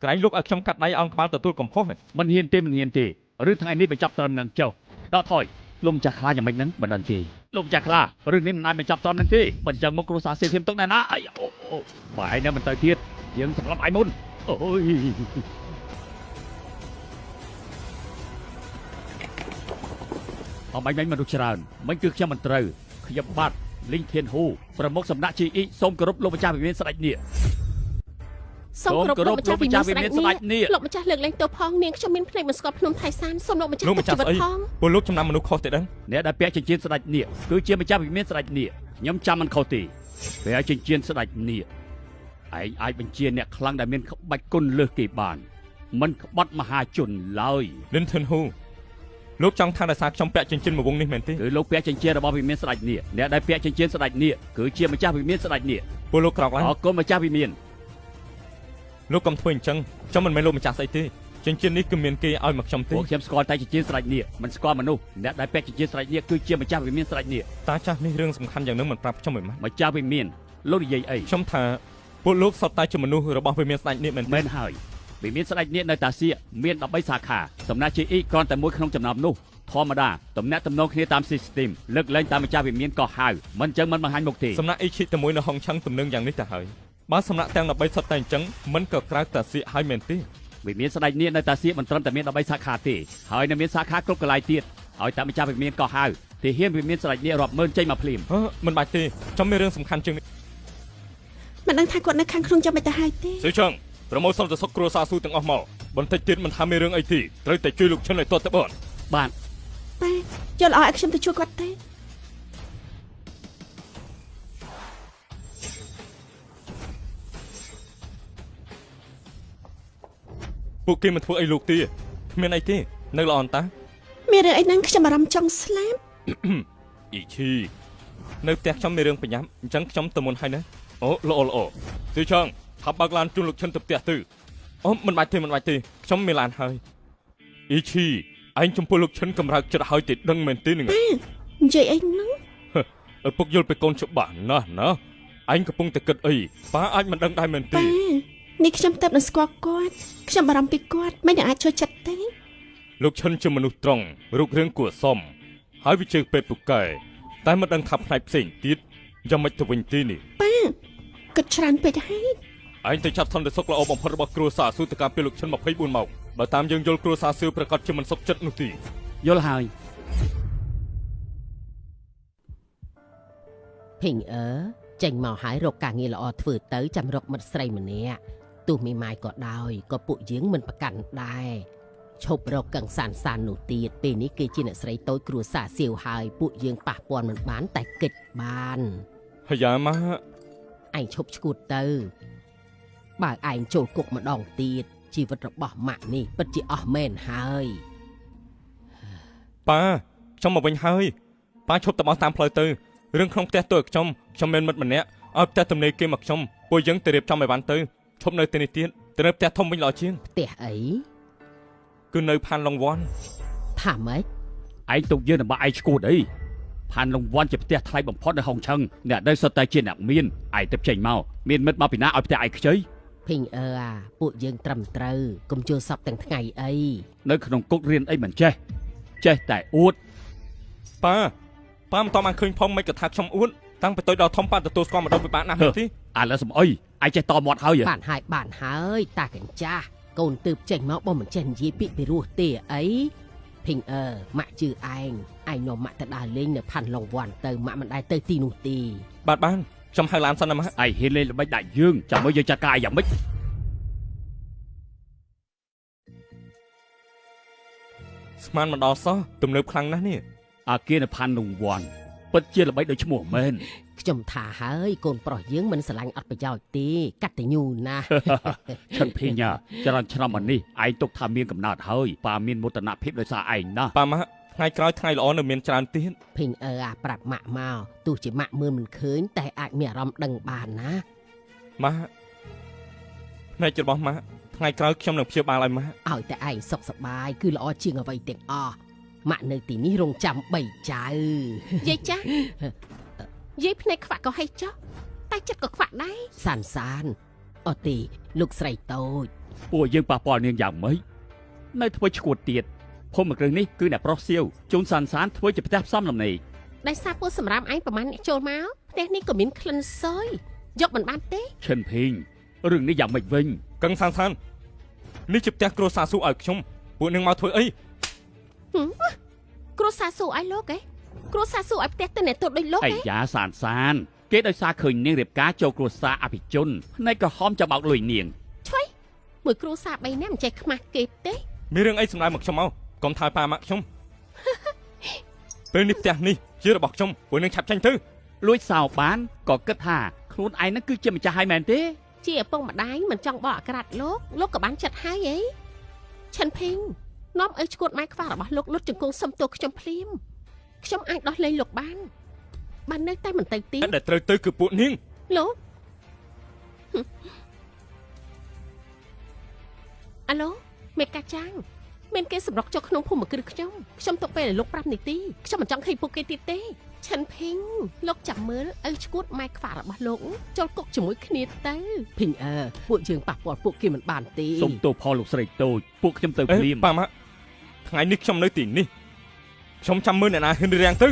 ក្រែងលោកឲ្យខ្ញុំកាត់ដៃអង្គក្បាលទទួលកំហុស មិនហ៊ានទេមិនហ៊ានទេឬថ្ងៃនេះបញ្ចប់ត្រឹមនឹងចុះដកថយលោកម្ចាស់ខ្លាយ៉ាងម៉េចហ្នឹងមិនដឹងទេលោកម្ចាស់ខ្លារឿងនេះមិនអាចបញ្ចប់ត្រឹមនឹងទេមិនចឹងមកគ្រួសារសៀវធៀមទុកណែណាអីអូអូបើឯងនៅមិនទៅទៀតយើងសម្លាប់ឯងមុនអូយអមអញមនុស្សច្រើនមិនគឺខ្ញុំមិនត្រូវខ្ញុំបាត់លីងធានហ៊ូប្រមុខសំណាក់ GE សូមគោរពលោកម្ចាស់វិមានស្ដេចនេះ សូមគោរពលោកម្ចាស់វិមានស្ដេច ស្ដេច នេះ នេះ លោកម្ចាស់លើកលែងទោសផងនាងខ្ញុំមានភ្នែកមិនស្គាល់ភ្នំថៃសានសូមលោកម្ចាស់ លោកម្ចាស់ ទុកជីវិត ស្អី ផង ពលលោកចំណាំមនុស្សខុសទេដឹង អ្នកដែលពាក់ចិញ្ចៀនស្ដេចនេះគឺជាម្ចាស់វិមានស្ដេចនេះខ្ញុំចាំមិនខុសទេពាក់ចិញ្ចៀនស្ដេចនេះឯងអាចបញ្ជាអ្នកខ្លាំងដែលមានក្បាច់គុណលើសគេបានមិនក្បត់មហាជនឡើយ លិនធិនហ៊ូលោកចង់ថាដោយសារខ្ញុំពាក់ចិញ្ចៀនមួយវងនេះមែនទេ គឺលោកពាក់ចិញ្ចៀនរបស់វិមានស្ដេចនេះអ្នកដែលពាក់ចិញ្ចៀនស្ដេចនេះគឺជាម្ចាស់វិមានស្ដេចនេះ ពលលោកក្រោកឡើង អរគុណម្ចាស់វិមាន លោកកុំធ្វើអញ្ចឹងខ្ញុំមិនមែនលោកម្ចាស់ស្អីទេចិញ្ចៀននេះគឺមានគេឲ្យមកខ្ញុំទេ ពួកខ្ញុំស្គាល់តែចិញ្ចៀនស្ដេចនេះមិនស្គាល់មនុស្សអ្នកដែលពាក់ចិញ្ចៀនស្ដេចនេះគឺជាម្ចាស់វិមានស្ដេចនេះ តាចាស់នេះរឿងសំខាន់យ៉ាងនឹងមិនប្រាប់ខ្ញុំមិនម៉េចម្ ចាស់វិមានលោកនិយាយអី ខ្ញុំថាពួកលោកសុទ្ធតែជាមនុស្សរបស់វិមានស្ដេចនេះមែនទេ មែនហើយវិមានស្ដេចនេះនៅតាសៀកមាន13សាខាសំណាក់ GE គ្រាន់តែមួយក្នុងចំណោមនោះធម្មតាតំណាក់តំណងគ្នាតាម system លើកលែងតាមម្ចាស់វិមានក៏ហៅមិនចឹងមិនបង្ហាញមុខទេ សំណាក់អ៊ីឈិតែមួយនៅហុងឆឹងទំនឹងយ៉ាងនេះទៅហើយបើសំណាក់ទាំង13សុទ្ធតែអញ្ចឹងមិនក៏ក្រៅតាសៀកហើយមែនទេ វិមានស្ដេចនេះនៅតាសៀកមិនត្រឹមតែមាន13សាខាទេហើយនៅមានសាខាគ្រប់កន្លែងទៀតឲ្យតាមម្ចាស់វិមានក៏ហៅទាហានវិមានស្ដេចនេះរាប់ម៉ឺនចេញមកភ្លាម ហឺមិនបាច់ទេខ្ញុំមានរឿងសំខាន់ជាងនេះ មិនដឹងថាគាត់នៅខាងក្នុងចាំមិនទៅហើយទេ ស៊ឺឆឹងប្រមូលសន្តិសុខគ្រួសារស៊ូទាំងអស់មកបន្តិចទៀតមិនថាមានរឿងអីទេត្រូវតែជួយលោកឈិនឲ្យទាត់ទៅបាន បាទ ប៉ាយល់ល្អឲ្យខ្ញុំទៅជួយគាត់ទេ ពួកគេមិនធ្វើអីលោកទេគ្មានអីទេនៅល្អអន្តា មានរឿងអីហ្នឹងខ្ញុំអារម្មណ៍ចង់ស្លាប់ អ៊ីឈីនៅផ្ទះខ្ញុំមានរឿងប្រញាប់អញ្ចឹងខ្ញុំទៅមុនហើយណាអូល្អល្អស៊ឺឆឹងថាបើកឡានជូនលោកឈិនទៅផ្ទះទៅអូមិនបាច់ទេមិនបាច់ទេខ្ញុំមានឡានហើយអ៊ីឈីឯងចំពោះលោកឈិនកម្រើកចិត្តហើយទេដឹងមែនទេនឹង និយាយអីហ្នឹង ឪពុកយល់ពីកូនច្បាស់ណាស់ណាឯងកំពុងតែគិតអីប៉ាអាចមិនដឹងដែរមែនទេ ប៉ានេះខ្ញុំទៅនឹងស្គាល់គាត់ខ្ញុំបារម្ភពីគាត់មិនអាចជួយចិត្តទេ លោកឈិនជាមនុស្សត្រង់រូបរាងគួរសមហើយវាជើងពេទ្យពូកែតែមិនដឹងថាផ្នែកផ្សេងទៀតយ៉ាងម៉េចទៅវិញទេនេះ ប៉ាគិតច្រើនពេកហើយ ឯងទៅចាត់សន្តិសុខល្អបំផុតរបស់គ្រួសារស៊ូទៅការពីលោកឈិន24ម៉ោងបើតាមយើងយល់គ្រួសារស៊ូប្រកាសជាមិនសុខចិត្តនោះទេ យល់ហើយ ភីងអើចេញមកហើយរកការងារល្អធ្វើទៅចាំរកមិត្តស្រីម្នាក់ទោះមីម៉ាយក៏ដោយក៏ពួកយើងមិនប្រកាន់ដែរឈប់រកកឹងសានសាននោះទៀតពេលនេះគេជាអ្នកស្រីតូចគ្រួសារសៀវហើយពួកយើងប៉ះពាល់មិនបានតែកិច្ចបាន ហើយយ៉ាម៉ា ឯងឈប់ឈួតទៅបើឯងចូលគុកម្ដងទៀតជីវិតរបស់ម៉ាក់នេះពិតជាអស់មែនហើយ ប៉ាខ្ញុំមកវិញហើយប៉ាឈប់តបោះតាមផ្លូវទៅរឿងក្នុងផ្ទះទៅខ្ញុំខ្ញុំមានមិត្តម្នាក់ឲ្យផ្ទះទំនេរគេមកខ្ញុំពួកយើងទៅរៀបចំឲ្យបានទៅឈប់នៅទីនេះទៀតទៅនៅផ្ទះធំវិញល្អជាង ផ្ទះអី គឺនៅផានឡុងវ៉ាន់ ថាម៉េច ឯងទុកយើងដើម្បីឯងឈួតអីផានឡុងវ៉ាន់ជាផ្ទះថ្លៃបំផុតនៅហុងឆឹងអ្នកនៅសុទ្ធតែជាអ្នកមានឯងទៅចេញមកមានមិត្តមកពីណាឲ្យផ្ទះឯងខ្ចី ភីងអើអាពួកយើងត្រឹមត្រូវកុំជល់សពទាំងថ្ងៃអី នៅក្នុងគុករៀនអីមិនចេះចេះតែអួត ប៉ាប៉ាមិនតបានឃើញផងមិនក៏ថាខ្ញុំអួតតាំងពីតូចដល់ធំប៉ាទទួលស្គាល់ម្ដងពិបាកណាស់ទេ ឥឡូវសំអុយឯងចេះតមាត់ហើយ បានហើយបានហើយតាកញ្ចាស់កូនទើបចេញមកបើមិនចេះនិយាយពាក្យពីរោះទេអីភីងអើម៉ាក់ជឿឯងឯងនាំម៉ាក់ទៅដើរលេងនៅផាន់ឡុងវ៉ាន់ទៅម៉ាក់មិនដែរទៅទីនោះទេ បាទបានខ្ញុំហៅឡានសិនណាម៉ាក់ ឯងហ៊ានលេងល្បិចដាក់យើងចាំមើលយើងចាត់ការយ៉ាងម៉េច ស្មានមិនដល់សោះទំនើបខ្លាំងណាស់នេះ អាគារនៅផាន់ឡុងវ៉ាន់ពិតជាល្បីដូចឈ្មោះមែន ខ្ញុំថាហើយកូនប្រុសយើងមិនស្រឡាញ់អត់ប្រយោជន៍ទេកតញ្ញូណាស់ ឈិនភីញ៉ាច្រើនឆ្នាំមកនេះឯងទុកថាមានកំណើតហើយប៉ាមានមោទនភាពដោយសារឯងណាស់ ប៉ាម៉ាក់ថ្ងៃក្រោយថ្ងៃល្អនៅមានច្រើនទៀត ភីងអើអាប្រាប់ម៉ាក់មកទោះជាម៉ាក់មើលមិនឃើញតែអាចមានអារម្មណ៍ដឹងបានណា ម៉ាក់ផ្នែករបស់ម៉ាក់ថ្ងៃក្រោយខ្ញុំនឹងព្យាបាលឲ្យម៉ាក់ ឲ្យតែឯងសុខសប្បាយគឺល្អជាងអ្វីទាំងអស់ម៉ាក់នៅទីនេះរងចាំ3ចៅ យាយចាស់យាយភ្នែកខ្វាក់ក៏ហេចុះតែចិត្តក៏ខ្វាក់ដែរ សានសានអត់ទេលោកស្រីតូច ពួកយើងប៉ះពាល់នាងយ៉ាងម៉េចនៅធ្វើឈួតទៀតភូមិគ្រឹះនេះគឺអ្នកប្រុសសៀវជូនសានសានធ្វើជាផ្ទះផ្សំលំនេ ដែលសារពួកសម្រាប់ឯងប្រហែលអ្នកចូលមកផ្ទះនេះក៏មានក្លិនសយយកមិនបានទេ ឈិនភីងរឿងនេះយ៉ាងម៉េចវិញ កឹងសានសាននេះជាផ្ទះគ្រួសារស៊ូឲ្យខ្ញុំពួកនឹងមកធ្វើអី គ្រួសារស៊ូឲ្យលោកឯងគ្រួសារស៊ូឲ្យផ្ទះទៅអ្នកទូតដូចលោក ឯយ៉ាសានសានគេដោយសារឃើញនាងរៀបការចូលគ្រួសារអភិជនផ្នែកក្រហមចាំបោកលុយនាង ឆ្វៃមួយគ្រួសារ3នាក់មិនចេះខ្មាស់គេទេ មានរឿងអីសម្ដៅមកខ្ញុំមកកុំថើប៉ាម៉ាក់ខ្ញុំពេលនេះផ្ទះនេះជារបស់ខ្ញុំពួកនឹងឆាប់ចេញទៅ លួចសោបានក៏គិតថាខ្លួនឯងនឹងគឺជាម្ចាស់ហើយមែនទេ ជាឪពុកម្ដាយមិនចង់បកអាក្រាតលោកលោកក៏បានចិត្តហើយអីឈិនភីងនាំឲ្យឈួតម៉ែខ្វះរបស់លោកលុតជង្គង់សុំទោសខ្ញុំភ្លាមខ្ញុំអាចដោះលែងលោកបានបាននៅតែមិនទៅទៀត ដែលត្រូវទៅគឺពួកនាង លោកអាឡូមេកាចាងមានគេសម្រុកចុះក្នុងភូមិគ្រឹះខ្ញុំខ្ញុំទុកពេលឲ្យលោក5នាទីខ្ញុំមិនចង់ឃើញពួកគេទៀតទេឈិនភីងលោកចាំមើលឲ្យឈួតម៉ែខ្វះរបស់លោកចូលគុកជាមួយគ្នាទៅ ភីងអើពួកយើងប៉ះពាល់ពួកគេមិនបានទេ សូមទោសផលលោកស្រីតូចពួកខ្ញុំទៅភ្លាម ប៉ាម៉ាក់ថ្ងៃនេះខ្ញុំនៅទីនេះខ្ញុំចាំមើលអ្នកណាហ៊ានរាំងទៅ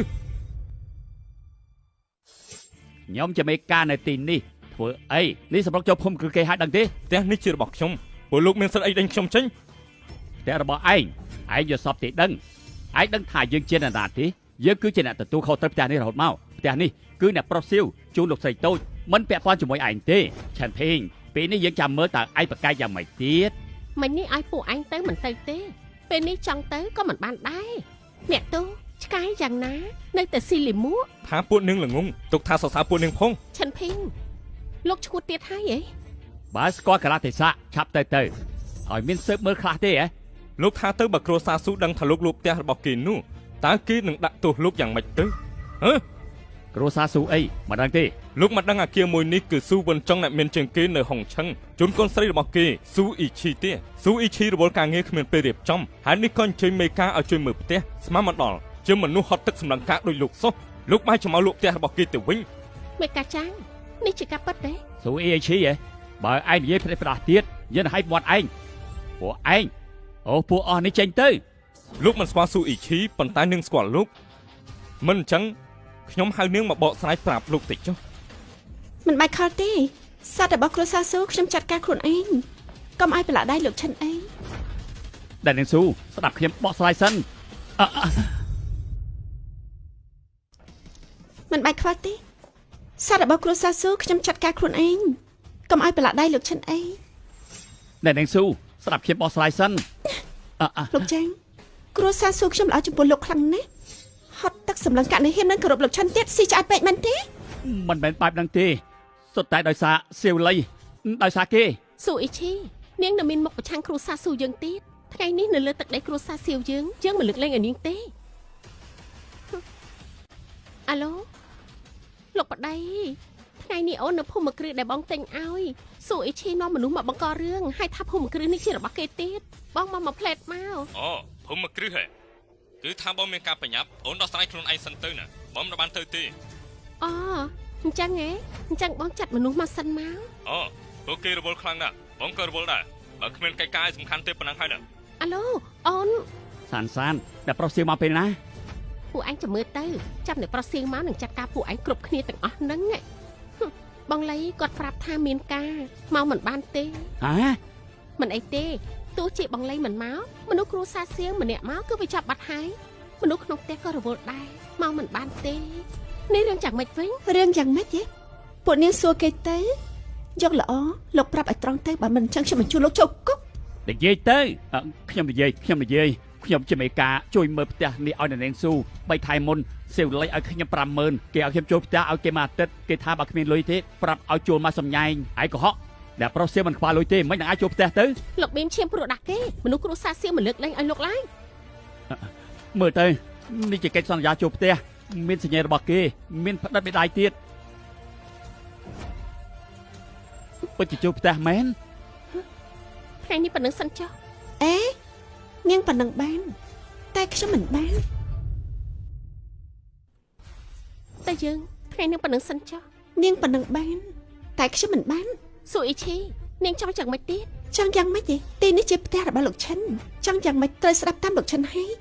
ខ្ញុំជាមេការនៅទីនេះធ្វើអីនេះសម្រុកចូលភូមិគឺគេឲ្យដឹងទេ ផ្ទះនេះជារបស់ខ្ញុំពួកលោកមានសិទ្ធិអីដេញខ្ញុំចេញ ផ្ទះរបស់ឯងឯងយកសពទេដឹងឯងដឹងថាយើងជាអ្នកណាទេយើងគឺជាអ្នកទទួលខុសត្រូវផ្ទះនេះរហូតមកផ្ទះនេះគឺអ្នកប្រុសសៀវជូនលោកស្រីតូចមិនពាក់ព័ន្ធជាមួយឯងទេឆាន់ភេងពេលនេះយើងចាំមើលតើឯងប្រកែកយ៉ាងម៉េចទៀត មិញនេះឲ្យពួកឯងទៅមិនទៅទេពេលនេះចង់ទៅក៏មិនបានដែរអ្នកទូឆ្កែយ៉ាងណានៅតែស៊ីលីមួ ថាពួកនាងល្ងងទុកថាសរសើរពួកនាងផង ឈិនភីងលោកឈួតទៀតហើយហី បើស្គាល់កាលៈទេសៈឆាប់ទៅទៅឲ្យមានស៊ើបមើលខ្លះទេហ៎ លោកថាទៅបើគ្រួសារស៊ូដឹងថាលោកលួចផ្ទះរបស់គេនោះតើគេនឹងដាក់ទោសលោកយ៉ាងម៉េចទៅហ៎ គ្រួសារស៊ូអីមិនដឹងទេ លោកមិនដឹងអាគារមួយនេះគឺស៊ូវិនចុងអ្នកមានជាងគេនៅហុងឆឹងជូនកូនស្រីរបស់គេស៊ូអ៊ីឈីទេស៊ូអ៊ីឈីរវល់ការងារគ្មានពេលរៀបចំហើយនេះក៏អញ្ជើញមេការឲ្យជួយមើលផ្ទះស្មានមកដល់ជាមនុស្សហត់ទឹកសម្លឹងកាកដោយលោកសុះលោកបាយច្មោលលក់ផ្ទះរបស់គេទៅវិញ មេកាចាងនេះជាការពិតទេ ស៊ូអ៊ីឈីហ៎បើឯងនិយាយផ្ដេសផ្ដាស់ទៀតយើងឲ្យមាត់ឯងពួកឯងអូពួកអស់នេះចេញទៅ លោកមិនស្គាល់ស៊ូអ៊ីឈីប៉ុន្តែនាងស្គាល់លោកមិនអញ្ចឹងខ្ញុំហៅនាងមកបកស្រាយប្រាប់លោកតិចចុះ មិនបាច់ខលទេសត្វរបស់គ្រួសារស៊ូខ្ញុំចាត់ការខ្លួនឯងកុំឲ្យប្រឡាក់ដៃលោកឈិនអី ដែលនាងស៊ូស្ដាប់ខ្ញុំបកស្រាយសិនអឺ មិនបាច់ខ្វល់ទេសត្វរបស់គ្រួសារស៊ូខ្ញុំចាត់ការខ្លួនឯងកុំឲ្យប្រឡាក់ដៃលោកឈិនអី ដែលនាងស៊ូស្ដាប់ខ្ញុំបកស្រាយសិនអឺ លោកចាងគ្រួសារស៊ូខ្ញុំល្អចំពោះលោកខ្លាំងណាស់ហត់ទឹកសម្លឹងកាក់នេះហ៊ាននឹងគោរពលោកឈិនទៀតស៊ីឆ្អែតពេកមែនទេ មិនមែនបែបហ្នឹងទេសុទ្ធតែដោយសារសៀវលីដោយសារគេ ស៊ូអ៊ីឈីនាងនៅមានមុខប្រឆាំងគ្រួសារស៊ូយើងទៀតថ្ងៃនេះនៅលើទឹកដីគ្រួសារសៀវយើងយើងមិនលើកលែងឲ្យនាងទេអាឡូលោកប្តីថ្ងៃនេះអូននៅភូមិគ្រឹះដែលបងទិញឲ្យស៊ូអ៊ីឈីនាំមនុស្សមកបង្ករឿងហើយថាភូមិគ្រឹះនេះជារបស់គេទៀតបងមកមកផ្លែតមក អូភូមិគ្រឹះហ៎គឺថាបងមានការប្រញាប់អូនដោះស្រាយខ្លួនឯងសិនទៅណាបងមិនបានទៅទេ អូអញ្ចឹងហ៎អញ្ចឹងបងចាត់មនុស្សមកសិនមក អូពួកគេរវល់ខ្លាំងណាស់បងក៏រវល់ដែរបើគ្មានកិច្ចការឲ្យសំខាន់ទេប៉ុណ្ណឹងហើយណា អាឡូអូន សានសានដែលប្រុសសៀវមកពេលណា ពួកឯងចាំមើលទៅចាប់អ្នកប្រុសសៀងមកនឹងចាត់ការពួកឯងគ្រប់គ្នាទាំងអស់ហ្នឹងហ៎បងលីគាត់ប្រាប់ថាមានការមកមិនបានទេ ហា មិនអីទេទោះជាបងលីមិនមកមនុស្សគ្រួសារសៀងម្នាក់មកគឺវាចាប់បាត់ហើយមនុស្សក្នុងផ្ទះក៏រវល់ដែរមកមិនបានទេនេះរឿងយ៉ាងម៉េចវិញ រឿងយ៉ាងម៉េចទេពួកនាងសួរគេទៅយកល្អលោកប្រាប់ឲ្យត្រង់ទៅបើមិនអញ្ចឹងខ្ញុំបញ្ជូនលោកចូលគុក និយាយទៅខ្ញុំនិយាយខ្ញុំនិយាយខ្ញុំជាមេការជួយមើលផ្ទះនេះឲ្យនាងស៊ូ3ខែមុនសៀវលីឲ្យខ្ញុំ50000គេឲ្យខ្ញុំចូលផ្ទះឲ្យគេមួយអាទិត្យគេថាបើគ្មានលុយទេប្រាប់ឲ្យជួលមកសំញែងឯងកុហកអ្នកប្រុសសៀវមិនខ្វល់លុយទេមិននឹងអាចចូលផ្ទះទៅ លោកបៀមឈាមព្រោះដាក់គេមនុស្សគ្រួសារសៀងមិនលើកលែងឲ្យលោកឡើយ មើលទៅនេះជាកិច្ចសន្យាចូលផ្ទះមានសញ្ញារបស់គេមានផ្ដិតមេដៃទៀតពិតជាចូលផ្ទះមែន ថ្ងៃនេះប៉ុណ្ណឹងសិនចុះ អេនាងប៉ុណ្ណឹងបានតែខ្ញុំមិនបាន តែយើងថ្ងៃនេះប៉ុណ្ណឹងសិនចុះ នាងប៉ុណ្ណឹងបានតែខ្ញុំមិនបាន ស៊ូអ៊ីឈីនាងចង់យ៉ាងម៉េចទៀត ចង់យ៉ាងម៉េចទេទីនេះជាផ្ទះរបស់លោកឈិនចង់យ៉ាងម៉េចត្រូវស្ដាប់តាមលោកឈិនហើយ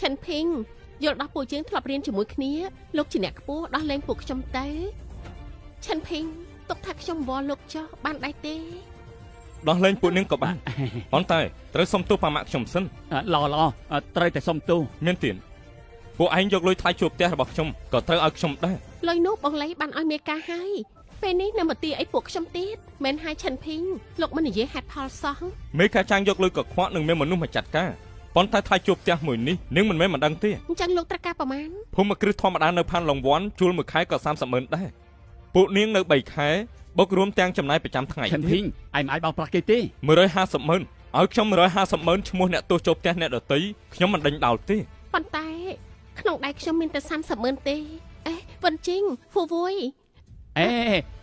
ឈិនភីងយល់ដល់ពួកយើងធ្លាប់រៀនជាមួយគ្នាលោកជាអ្នកខ្ពស់ដោះលែងពួកខ្ញុំទៅឈិនភីងទុកថាខ្ញុំវល់លោកចោះបានដែរទេ ដោះលែងពួកនាងក៏បានប៉ុន្តែត្រូវសុំទោសប៉ាម៉ាក់ខ្ញុំសិន ល្អល្អត្រូវតែសុំទោស មានទៀតពួកឯងយកលុយថ្លៃជួលផ្ទះរបស់ខ្ញុំក៏ត្រូវឲ្យខ្ញុំដែរ លុយនោះបងលីបានឲ្យមេការហើយពេលនេះនៅមកទាអីពួកខ្ញុំទៀតមិនហើយឈិនភីងលោកមិននិយាយហេតុផលសោះ មេការចាងយកលុយកខ្វក់នឹងមានមនុស្សមកចាត់ការប៉ុន្តែថ្លៃជួលផ្ទះមួយនេះនាងមិនមែនមិនដឹងទេ អញ្ចឹងលោកត្រូវការប្រមាណ ភូមិគ្រឹះធម្មតានៅផាន់ឡុងវ៉ាន់ជួលមួយខែក៏30ម៉ឺនដែរពួកនាងនៅ3ខែបូករួមទាំងចំណាយប្រចាំថ្ងៃ ឈិនភីងឯងមិនអាចបោកប្រាស់គេទេ 150ម៉ឺនឲ្យខ្ញុំ150ម៉ឺនឈ្មោះអ្នកទោសចូលផ្ទះអ្នកដទៃខ្ញុំមិនដេញដោលទេ ប៉ុន្តែក្នុងដៃខ្ញុំមានតែ30ម៉ឺនទេអេវិនជីងហ្វូវួយ អេ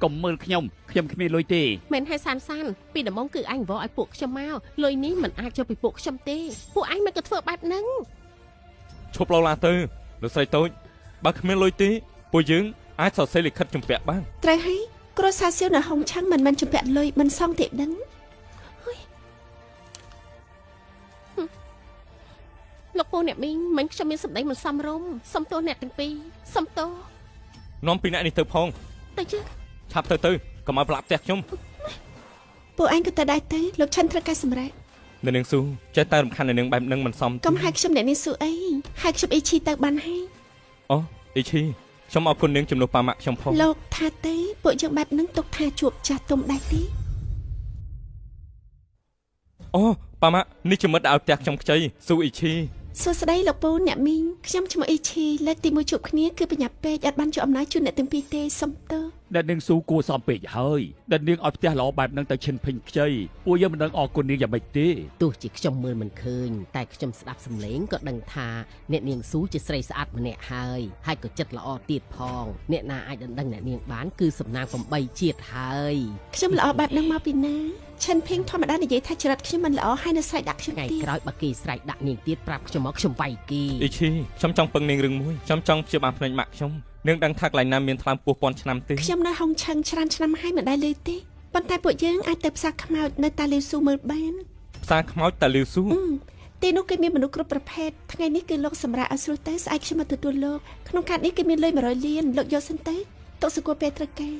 កុំមើលខ្ញុំខ្ញុំគ្មានលុយទេ មិនហើយសានសានពីដំបូងគឺអញវល់ឲ្យពួកខ្ញុំមកលុយនេះមិនអាចយកពីពួកខ្ញុំទេពួកឯងមិនក៏ធ្វើបែបហ្នឹង ឈប់ឡូឡាទៅលោកស្រីតូចបើគ្មានលុយទេពួកយើងអាចសរសេរលិខិតជំពាក់បាន ត្រូវហើយគ្រួសារសៀវនៅហុងឆាំងមិនមែនជំពាក់លុយមិនសងទេដឹង លោកពូអ្នកមីងមិញខ្ញុំមានសម្ដីមិនសមរម្យសុំទោសអ្នកទាំងពីរសុំទោស នាំពីអ្នកនេះទៅផង ទៅជើ ឆាប់ទៅទៅកុំឲ្យប្រឡាក់ផ្ទះខ្ញុំ ពួកឯងក៏ទៅដែរទៅលោកឈិនត្រូវការសម្រាប់ នៅនាងស៊ូចេះតែរំខាននៅនាងបែបនឹងមិនសម កុំហៅខ្ញុំអ្នកនាងស៊ូអីហៅខ្ញុំអ៊ីឈីទៅបានហើយ អូអ៊ីឈីខ្ញុំអរគុណនាងជំនួសប៉ាម៉ាក់ខ្ញុំផង លោកថាទេពួកយើងបែបហ្នឹងទុកថាជួបចាស់ទុំដែរទេ អូប៉ាម៉ាក់នេះជាមិត្តដែលឲ្យផ្ទះខ្ញុំខ្ចីស៊ូអ៊ីឈី សួស្តីលោកពូអ្នកមីងខ្ញុំឈ្មោះអ៊ីឈីលើកទី1ជួបគ្នាគឺបញ្ញាពេកអត់បានជួបអំណាចជូនអ្នកទាំងពីរទេសុំទោស ដែលនាងស៊ូគួរសមពេកហើយដែលនាងឲ្យផ្ទះល្អបែបហ្នឹងទៅឈិនភីងខ្ចីពួកយើងមិនដឹងអរគុណនាងយ៉ាងម៉េចទេ ទោះជាខ្ញុំមើលមិនឃើញតែខ្ញុំស្ដាប់សំឡេងក៏ដឹងថាអ្នកនាងស៊ូជាស្រីស្អាតម្នាក់ហើយហើយក៏ចិត្តល្អទៀតផងអ្នកណាអាចដណ្ដឹងអ្នកនាងបានគឺសំណាង8ជាតិហើយ ខ្ញុំល្អបែបហ្នឹងមកពីណាឈិនភីងធម្មតានិយាយថាចរិតខ្ញុំមិនល្អហើយនៅស្រែកដាក់ខ្ញុំ ថ្ងៃ ទៀត ក្រោយបើគេស្រែកដាក់នាងទៀតប្រាប់ខ្ញុំមកខ្ញុំវាយគេ អ៊ីឈីខ្ញុំចង់ពឹងនាងរឿងមួយខ្ញុំចង់ព្យាបាលភ្នែកម៉ាក់ខ្ញុំនាងដឹងថាកន្លែងណាមានថ្លើមពោះពាន់ឆ្នាំទេ ខ្ញុំនៅហុងឆឹងច្រើនឆ្នាំហើយមិនដែលលឺទេប៉ុន្តែពួកយើងអាចទៅផ្សារខ្មោចនៅតាលីវស៊ូមើលបាន ផ្សារខ្មោចតាលីវស៊ូ អឺ ទីនោះគេមានមនុស្សគ្រប់ប្រភេទថ្ងៃនេះគឺលោកសម្រាប់ឲ្យស្រួលទៅស្អែកខ្ញុំមកទទួលលោកក្នុងកាតនេះគេមានលុយ100លានលោកយកសិនទៅទុកសកលពេលត្រូវការ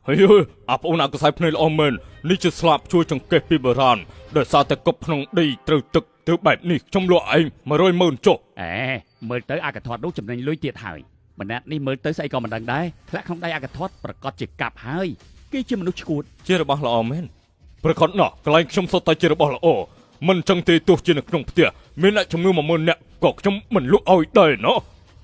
ហើយអាប្អូនអាកសែភ្នែកល្អមែននេះជាស្លាបជួយចង្កេះពីបុរាណដោយសារតែកប់ក្នុងដីត្រូវទឹកទៅបែបនេះខ្ញុំលក់ឯង100ម៉ឺនចុះ អេមើលទៅអាកថតនោះចំណេញលុយទៀតហើយម្នាក់នេះមើលទៅស្អីក៏មិនដឹងដែរធ្លាក់ក្នុងដៃអាកថតប្រកាសជាកាប់ហើយគេជាមនុស្សឈួត ជារបស់ល្អមែនប្រកាសណាស់កន្លែងខ្ញុំសុទ្ធតែជារបស់ល្អមិនចឹងទេទោះជានៅក្នុងផ្ទះមានអ្នកជំងឺ10000នាក់ក៏ខ្ញុំមិនលក់ឲ្យដែរណោះ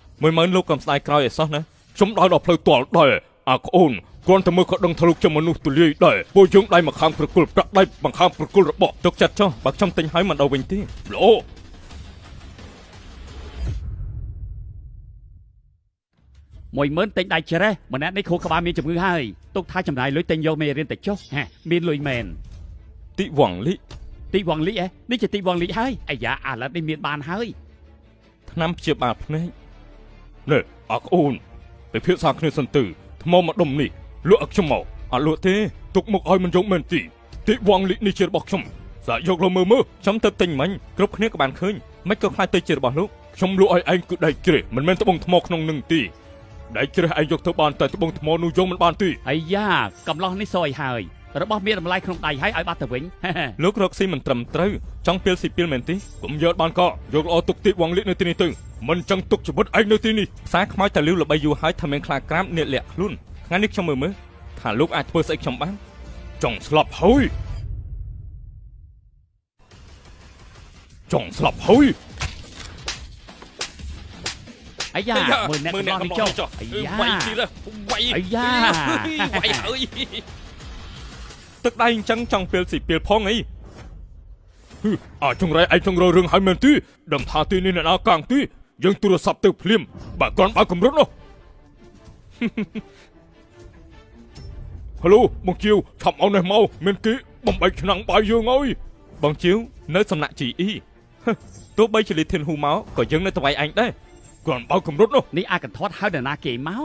10000លោកកំស្ដាយក្រោយឲ្យសោះណាខ្ញុំដើរដល់ផ្លូវទាល់ដែរអាក្អូនគ្រាន់តែមើលក៏ដឹងថាលោកជាមនុស្សទូលាយដែរពួកយើងដៃមកខាងប្រគល់ប្រាក់ដៃមកខាងប្រគល់របស់ទុកចិត្តចុះបើខ្ញុំទិញហើយមិនដល់វិញទេល្អ 10000ទិញដៃច្រេះម្នាក់នេះខួរក្បាលមានជំងឺហើយទុកថាចំណាយលុយទិញយកមេរៀនទៅចុះហាមានលុយមែន ទីវងលី ទីវងលីអេនេះជាទីវងលីហើយអាយ៉ាអាឡិតនេះមានបានហើយ ថ្នាំព្យាបាលភ្នែកនេះអាក្អូនពិភាក្សាគ្នាសិនទៅថ្មមួយដុំនេះលក់ឲ្យខ្ញុំមកអត់លក់ទេទុកមកឲ្យមិនយកមែនទីទីវងលីនេះជារបស់ខ្ញុំសាកយកលើមើលមើលខ្ញុំទៅទិញមិញគ្រប់គ្នាក៏បានឃើញមិនក៏ខ្លាចទៅជារបស់លោកខ្ញុំលក់ឲ្យឯងគឺដៃជ្រេះមិនមែនត្បូងថ្មក្នុងនឹងទីដៃជ្រេះឯងយកទៅបានតែត្បូងថ្មនោះយកមិនបានទេ អាយ៉ាកំឡោះនេះសយហើយរបស់មានតម្លៃក្នុងដៃហើយឲ្យបាត់ទៅវិញ លោករកស៊ីមិនត្រឹមត្រូវចង់ពីលស៊ីពីលមែនទេកុំយកបានក៏យកល្អទុកទីវងលីនៅទីនេះទៅមិនចង់ទុកជីវិតឯងនៅទីនេះផ្សារខ្មោចតែលីវល្បីយូរហើយថាមានខ្លាក្រាមនៀកលាក់ខ្លួនថ្ងៃនេះខ្ញុំមើលមើលថាលោកអាចធ្វើស្អីខ្ញុំបានចង់ស្លាប់ហើយចង់ស្លាប់ហើយ អាយ៉ាមើលអ្នកកំឡោះនេះចុះអាយ៉ា វាយទីលើវាយ អាយ៉ា វាយហើយទឹកដៃអញ្ចឹងចង់ពីលស៊ីពីលផងអីអាចងរៃឯងចង់រករឿងហើយមែនទេដឹងថាទីនេះអ្នកណាកាងទីយើងទូរស័ព្ទទៅភ្លាមបើគ្រាន់បើកម្រិតនោះ ហៅឡូបងជាវឆាប់មកនេះមកមានគេបំបែកឆ្នាំងបាយយើងហើយបងជាវនៅសំណាក់ GE ទោះបីជាលីធានហ៊ូមកក៏យើងនៅតវៃឯងដែរគ្រាន់បើកម្រិតនោះ នេះអាកន្ធត់ហៅនរណាគេមក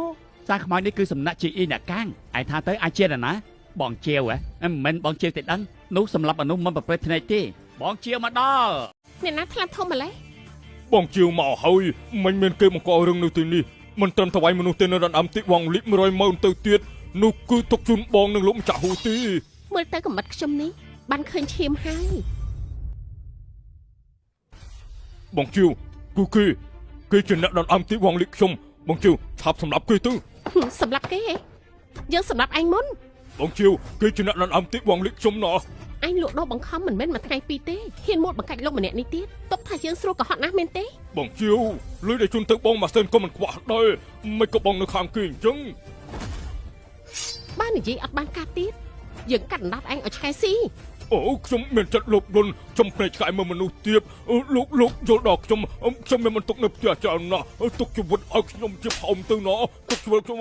សារខ្មោចនេះគឺសំណាក់ GE អ្នកកាងឯងថាទៅអាចជានរណាបងជាវហ៎មិនមែនបងជាវទេដឹងនោះសម្រាប់មនុស្សមិនប្រព្រឹត្តភ្នែកទេបងជាវមកដល់ អ្នកណាថ្លាធំម្លេះ បងជាវមកហើយមិនមានគេបង្ករឿងនៅទីនេះមិនត្រឹមតវៃមនុស្សទេនៅដណ្ដើមទីវងលី100ម៉ឺនទៅទៀតនោះគឺទុកជូនបងនឹងលោកម្ចាស់ហ៊ូទី មើលទៅកំបិតខ្ញុំនេះបានឃើញឈាមហើយ បងជាវគឺគេគេជាអ្នកដណ្ដើមទីវងលីខ្ញុំបងជាវឆាប់សម្រាប់គេទៅ សម្រាប់គេហ៎យើងសម្រាប់ឯងមុន បងជាវគេជាអ្នកដណ្ដើមទីវងលីខ្ញុំណោះ ឯងលក់ដូរបង្ខំមិនមែនមួយថ្ងៃពីរទេហ៊ានមួលបង្កាច់លោកម្នាក់នេះទៀតទុកថាយើងស្រួលកុហកណាស់មែនទេ បងជាវលុយដែលជូនទៅបងមួយសែនក៏មិនខ្វះដែរមិនក៏បងនៅខាងគេអញ្ចឹង បើនិយាយអត់បានការទៀតយើងកាត់អណ្ដាតឯងឲ្យឆ្កែស៊ី អូខ្ញុំមានចិត្តលោភលន់ខ្ញុំភ្នែកឆ្កែមើលមនុស្សទៀតលោកលោកយល់ដល់ខ្ញុំខ្ញុំមានបន្ទុកនៅផ្ទះច្រើនណាស់ទុកជីវិតឲ្យខ្ញុំជាផោមទៅណោះទុកជីវិតខ្ញុំ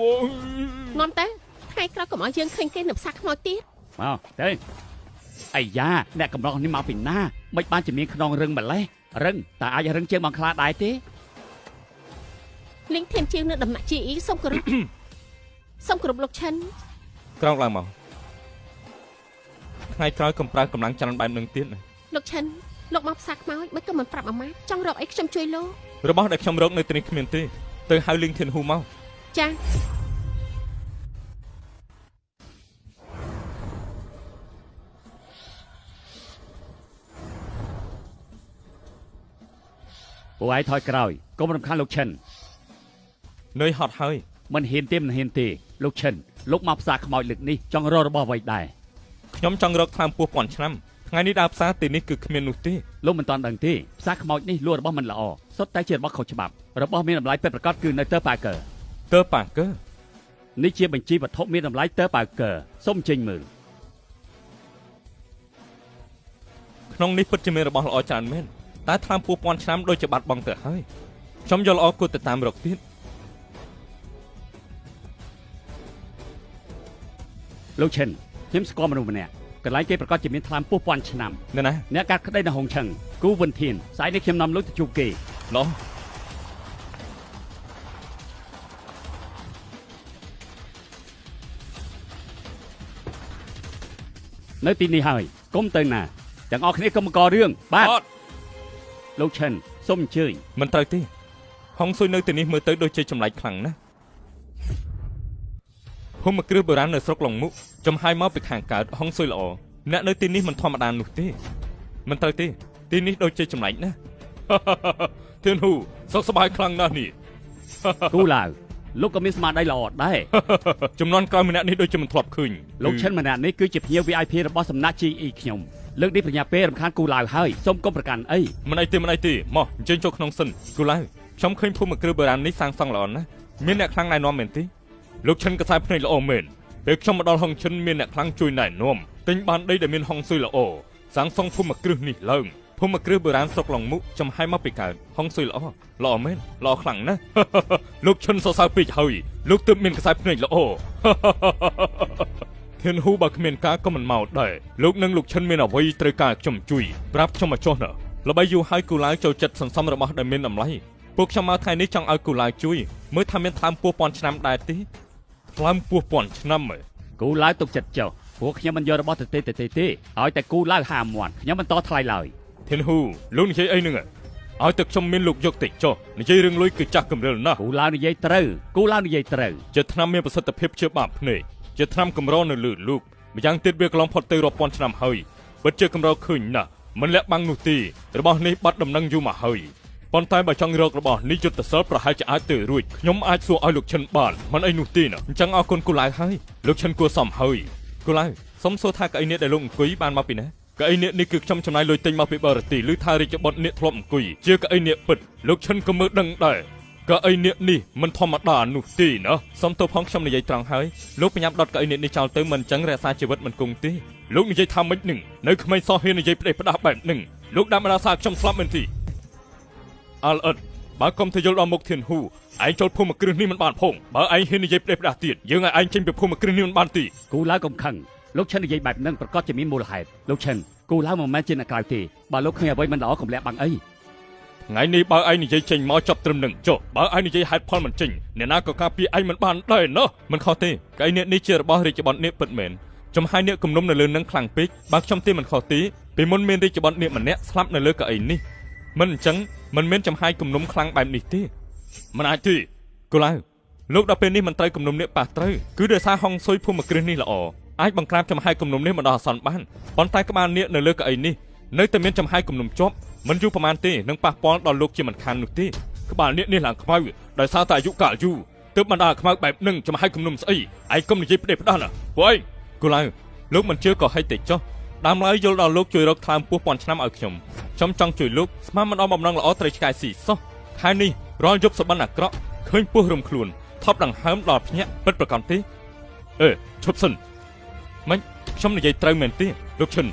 នាំទៅថ្ងៃក្រោយកុំឲ្យយើងឃើញគេនៅផ្សារខ្មោចទៀត មកទៅអាយ៉ាអ្នកកំឡោះនេះមកពីណាមិនបានជំនាញក្នុងរឹងម្លេះរឹងតើអាចរឹងជាងបងខ្លាដែរទេ លីងធានជាងនៅដំណាក់ GE សូមគោរព សូមគោរពលោកឈិន ក្រោកឡើងមកថ្ងៃក្រោយកំប្រើកម្លាំងច្រើនបែបនឹងទៀតណា លោកឈិនលោកមកផ្សារខ្មោចមិនក៏មិនប្រាប់អាម៉ាចង់រកអីខ្ញុំជួយលោក របស់ដែលខ្ញុំរកនៅទីនេះគ្មានទេទៅហៅលីងធានហ៊ូមក ចា ពួកឯងថយក្រោយកុំរំខានលោកឈិន នឿយហត់ហើយ មិនហ៊ានទេមិនហ៊ានទេលោកឈិនលោកមកផ្សារខ្មោចលើកនេះចង់រករបស់អ្វីដែរ ខ្ញុំចង់រកថ្នាំពោះពាន់ឆ្នាំថ្ងៃនេះដើរផ្សារទីនេះគឺគ្មាននោះទេ លោកមិនតាន់ដឹងទេផ្សារខ្មោចនេះលក់របស់មិនល្អសុទ្ធតែជារបស់ខុសច្បាប់របស់មានតម្លៃពិតប្រាកដគឺនៅទើប៉ាកើ ទើប៉ាកើ នេះជាបញ្ជីវត្ថុមានតម្លៃទើប៉ាកើសូមចេញមើល ក្នុងនេះពិតជាមានរបស់ល្អច្រើនមែនតែថ្នាំពោះពាន់ឆ្នាំដូចជាបាត់បង់ទៅហើយខ្ញុំយល់ល្អគួរទៅតាមរកទៀត លោកឈិនខ្ញុំស្គាល់មនុស្សម្នាក់កន្លែងគេប្រកាសជាមានថ្នាំពោះពាន់ឆ្នាំ ណែណា អ្នកកាត់ក្តីនៅហុងឆឹងគូវិនធានស្អែកនេះខ្ញុំនាំលោកទៅជួបគេ ល្អ នៅទីនេះហើយកុំទៅណាទាំងអស់គ្នាកុំបង្ករឿងបាទលោកឈិនសូមអញ្ជើញ មិនត្រូវទេហុងស៊ុយនៅទីនេះមើលទៅដូចជាចម្លែកខ្លាំងណាស់ភូមិគ្រឹះបុរាណនៅស្រុកឡុងមុកចំហាយមកពីខាងកើតហុងស៊ុយល្អអ្នកនៅទីនេះមិនធម្មតានោះទេមិនត្រូវទេទីនេះដូចជាចម្លែកណាស់ ធានហ៊ូសុខសប្បាយខ្លាំងណាស់នេះ គូឡាវលោកក៏មានស្មារតីល្អដែរ ចំនួនក្រោយម្នាក់នេះដូចជាមិនធ្លាប់ឃើញ លោកឈិនម្នាក់នេះគឺជាភ្ញៀវ VIP របស់សំណាក់ GE ខ្ញុំលើកនេះប្រញាប់ពេលរំខានគូឡាវហើយសូមកុំប្រកាន់អី មិនអីទេមិនអីទេមកអញ្ជើញចូលក្នុងសិនគូឡាវខ្ញុំឃើញភូមិគ្រឹះបុរាណនេះសាងសង់ល្អណាស់មានអ្នកខ្លាំងណែនាំមែនទេលោកឈិនកសែភ្នែកល្អមែនពេលខ្ញុំមកដល់ហុងឈិនមានអ្នកខ្លាំងជួយណែនាំទិញបានដីដែលមានហុងស៊ុយល្អសាងសង់ភូមិគ្រឹះនេះឡើងភូមិគ្រឹះបុរាណស្រុកឡុងមុកចំហាយមកពីកើតហុងស៊ុយល្អល្អមែនល្អខ្លាំងណាស់ លោកឈិនសរសើរពេកហើយលោកទើបមានកសែភ្នែកល្អ ធានហ៊ូបើគ្មានការក៏មិនមកដែរលោកនិងលោកឈិនមានអ្វីត្រូវការខ្ញុំជួយប្រាប់ខ្ញុំមកចុះណាល្បីយូរហើយគូឡាវចូលចិត្តសន្សំរបស់ដែលមានតម្លៃពួកខ្ញុំមកថ្ងៃនេះចង់ឲ្យគូឡាវជួយមើលថាមានថ្លើមពោះពាន់ឆ្នាំដែរទេថ្លើមពោះពាន់ឆ្នាំហ៎ គូឡាវទុកចិត្តចុះពួកខ្ញុំមិនយករបស់ទៅទេទៅទេឲ្យតែគូឡាវហាមាត់ខ្ញុំមិនតថ្លៃឡើយ ធានហ៊ូលោកនិយាយអីនឹងឲ្យតែខ្ញុំមានលោកយកតិចចុះនិយាយរឿងលុយគឺចាស់កម្រិលណាស់ គូឡាវនិយាយត្រូវគូឡាវនិយាយត្រូវ ជាថ្នាំមានប្រសិទ្ធភាពជាបាបភ្នែកជាថ្នាំកម្រនៅលើលោកម្យ៉ាងទៀតវាកន្លងផុតទៅរាប់ពាន់ឆ្នាំហើយពិតជាកម្រឃើញណាស់មិនលាក់បាំងនោះទេរបស់នេះបាត់ដំណឹងយូរមកហើយប៉ុន្តែបើចង់រករបស់នេះយុទ្ធសិលប្រហែលជាអាចទៅរួចខ្ញុំអាចសួរឲ្យលោកឈិនបានមិនអីនោះទេណាអញ្ចឹងអរគុណគូឡាវហើយលោកឈិនគួរសមហើយគូឡាវសុំសួរថាកៅអីនេះដែលលោកអង្គុយបានមកពីណាកៅអីនេះនេះគឺខ្ញុំចំណាយលុយទិញមកពីបរទេសឬថារាជបុត្រនេះធ្លាប់អង្គុយជាកៅអីនេះពិតលោកឈិនក៏មើលដឹងដែរកៅអីនេះនេះមិនធម្មតានោះទេណាសុំទោសផងខ្ញុំនិយាយត្រង់ហើយលោកបញ្ញាប់ដុតកៅអីនេះនេះចោលទៅមិនអញ្ចឹងរក្សាជីវិតមិនគង់ទេលោកនិយាយថាម៉េចនឹងនៅក្មេងសោះហ៊ាននិយាយផ្ដេសផ្ដាស់បែបនឹងលោកដាក់មរាសាខ្ញុំស្លាប់មែនទេអល់អិតបើកុំទៅយល់ដល់មុខធានហ៊ូឯងចូលភូមិគ្រឹះនេះមិនបានផងបើឯងហ៊ាននិយាយផ្ដេសផ្ដាស់ទៀតយើងឲ្យឯងចេញពីភូមិគ្រឹះនេះមិនបានទេ គូឡាវកុំខឹងលោកឈិននិយាយបែបហ្នឹងប្រកាសជាមានមូលហេតុលោកឈិនគូឡាវមិនមែនជាអ្នកក្រៅទេបើលោកឃើញអ្វីមិនល្អកុំលាក់បាំងអី ថ្ងៃនេះបើឯងនិយាយចេញមកចប់ត្រឹមនឹងចុះបើឯងនិយាយហេតុផលមិនចេញអ្នកណាក៏ការពារឯងមិនបានដែរណោះមិនខុសទេកៅអីនេះជារបស់រាជបុត្រនេះពិតមែនចំហាយនេះគំនុំនៅលើនឹងខ្លាំងពេកបើខ្ញុំទេមិនខុសទេពីមុនមានរាជបុត្រនេះម្នាក់ស្លាប់នៅលើកៅអីនេះមិនអញ្ចឹងមិនមានចំហាយគំនុំខ្លាំងបែបនេះទេមិនអាចទេគូឡាវលោកដល់ពេលនេះមិនត្រូវគំនុំនេះប៉ះត្រូវគឺដោយសារហុងស៊ុយភូមិគ្រឹះនេះល្អអាចបង្ក្រាបចំហាយគំនុំនេះមិនដល់អាសន្នបានប៉ុន្តែក្បាលនេះនៅលើកៅអីនេះនៅតែមានចំហាយគំនុំជាប់មិនយូរប្រហែលទេនឹងប៉ះពាល់ដល់លោកជាមិនខាននោះទេក្បាលនេះនេះឡើងខ្មៅដោយសារតែអាយុកាលយូរទើបមិនដល់ខ្មៅបែបនឹងចំហាយគំនុំស្អីឯងកុំនិយាយផ្ដេសផ្ដាស់ណាពួកឯងគូឡាវលោកមិនជឿក៏ហិចតិចចុះដើមឡើយយល់ដល់លោកជួយរកថ្លើមពោះពាន់ឆ្នាំឲ្យខ្ញុំខ្ញុំចង់ជួយលោកស្មានមិនដល់បំណងល្អត្រូវឆ្កែស៊ីសោះខែនេះរាល់យប់សបិនអាក្រក់ឃើញពោះរំខ្លួនថប់ដង្ហើមដល់ភ្ញាក់ពិតប្រកបទេអេឈប់សិនមិនខ្ញុំនិយាយត្រូវមែនទេលោកឈិន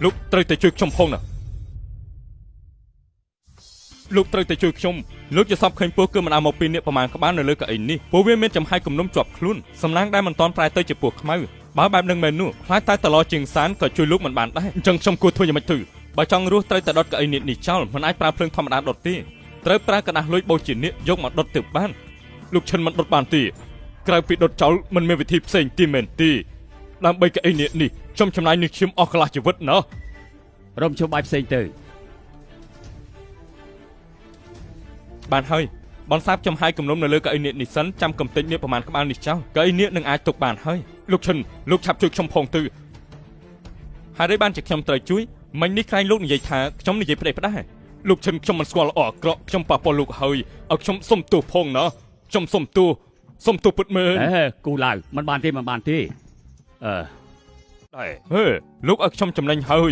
លោកត្រូវតែជួយខ្ញុំផងណាលោកត្រូវតែជួយខ្ញុំលោកជាសពឃើញពោះគឺមិនឲ្យមកពីនេះប្រមាណក្បាលនៅលើកៅអីនេះព្រោះវាមានចំហាយគំនុំជាប់ខ្លួនសំណាងដែលមិនទាន់ប្រែទៅជាពោះខ្មៅបើបែបនឹងមែននោះខ្លាចតែតឡជាងសានក៏ជួយលោកមិនបានដែរអញ្ចឹងខ្ញុំគួរធ្វើយ៉ាងម៉េចទៅបើចង់រស់ត្រូវតែដុតកៅអីនេះនេះចោលមិនអាចប្រើភ្លើងធម្មតាដុតទេត្រូវប្រើក្រដាសលុយបូជានេះយកមកដុតទៅបានលោកឈិនមិនដុតបានទេក្រៅពីដុតចោលមិនមានវិធីផ្សេងទេមែនទេដើម្បីកៅអីនេះនេះខ្ញុំចំណាយនឹងឈាមអស់កន្លះជីវិតណា រំជុំបាយផ្សេងទៅ បានហើយបន្សាបចំហាយគំនុំនៅលើកៅអីនេះនេះសិនចាំកំតិចនេះប្រហែលក្បាលនេះចោលកៅអីនេះនឹងអាចទុកបានហើយលោកឈិនលោកឆាប់ជួយខ្ញុំផងទៅហើយបានជាខ្ញុំត្រូវជួយមិញនេះក្រែងលោកនិយាយថាខ្ញុំនិយាយផ្ដេសផ្ដាស់លោកឈិនខ្ញុំមិនស្គាល់ល្អអាក្រក់ខ្ញុំប៉ះពាល់លោកហើយឲ្យខ្ញុំសុំទោសផងណាខ្ញុំសុំទោសសុំទោសពិតមែន អេគូឡាវមិនបានទេមិនបានទេអឺ ដែរហេលោកឲ្យខ្ញុំចំណេញហើយ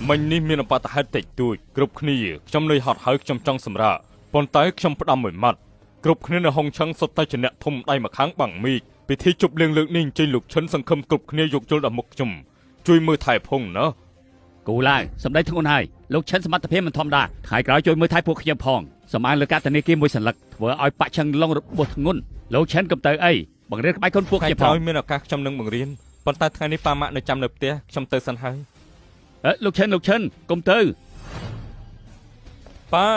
មិញនេះមានអបតហេតុតិចតួចគ្រប់គ្នាខ្ញុំនឿយហត់ហើយខ្ញុំចង់សម្រាកប៉ុន្តែខ្ញុំផ្ដាំមួយម៉ាត់គ្រប់គ្នានៅហុងឆឹងសុទ្ធតែជាអ្នកធំដៃម្ខាងបាំងមីកពិធីជប់លៀងលើកនេះអញ្ជើញលោកឈិនសង្ឃឹមគ្រប់គ្នាយកយល់ដល់មុខខ្ញុំជួយមើលថែផងណា គូឡាវសម្ដីធ្ងន់ហើយលោកឈិនសមត្ថភាពមិនធម្មតាថ្ងៃក្រោយជួយមើលថែពួកខ្ញុំផងសម្អាងលើកតនីគាមួយសន្លឹកធ្វើឲ្យបាក់ឆឹងឡុងរបួសធ្ងន់លោកឈិនកុំទៅអីបង្រៀនក្បាច់គុណពួក ថ្ងៃ ខ្ញុំផង ក្រោយមានឱកាសខ្ញុំនឹងបង្រៀនប៉ុន្តែថ្ងៃនេះប៉ាម៉ាក់នៅចាំនៅផ្ទះខ្ញុំទៅសិនហើយ អេលោកឈិនលោកឈិនកុំទៅ ប៉ា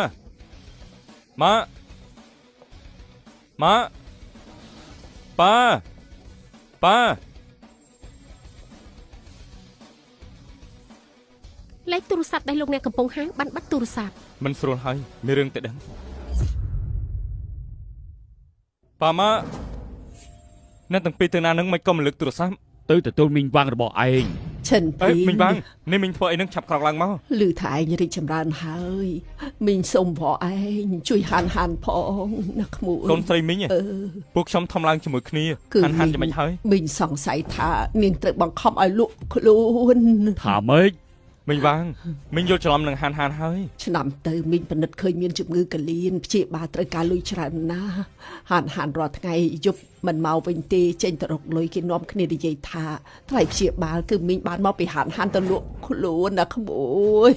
ម៉ាក់ម៉ាក់ប៉ាប៉ា លេខទូរស័ព្ទដែលលោកអ្នកកំពុងហៅបានបាត់ទូរស័ព្ទ មិនស្រួលហើយមានរឿងតែដឹងប៉ាម៉ាអ្នកទាំងពីរទៅណានឹងមិនក៏មិនលើកទូរស័ព្ទ ទៅទទួលមីងវាងរបស់ឯង ឈិន អេ ភី មីងវាងនេះមីងធ្វើអីនឹងឆាប់ក្រោកឡើងមក ឮថាឯងរីកចម្រើនហើយមីងសុំវឯងជួយហានហានផងណាក្មួយក ូនស្រីមីង អឺ ពួកខ្ញុំធំឡើងជាមួយគ្នា គឺ ហានហានយ៉ាងម៉េចហើយ មីងសង្ស័យថានាងត្រូវបង្ខំឲ្យលក់ខ្លួន ថាម៉េច មីងវាងមីងយល់ច្រឡំនឹងហានហានហើយ ឆ្នាំទៅមីងពិនិត្យឃើញមានជំងឺកលៀនព្យាបាលត្រូវការលុយច្រើនណាស់ហានហានរាល់ថ្ងៃយប់មិនមកវិញទេចេញទៅរកលុយគេនាំគ្នានិយាយថាថ្លៃព្យាបាលគឺមីងបានមកពីហានហានទៅលក់ខ្លួនណាក្មួយ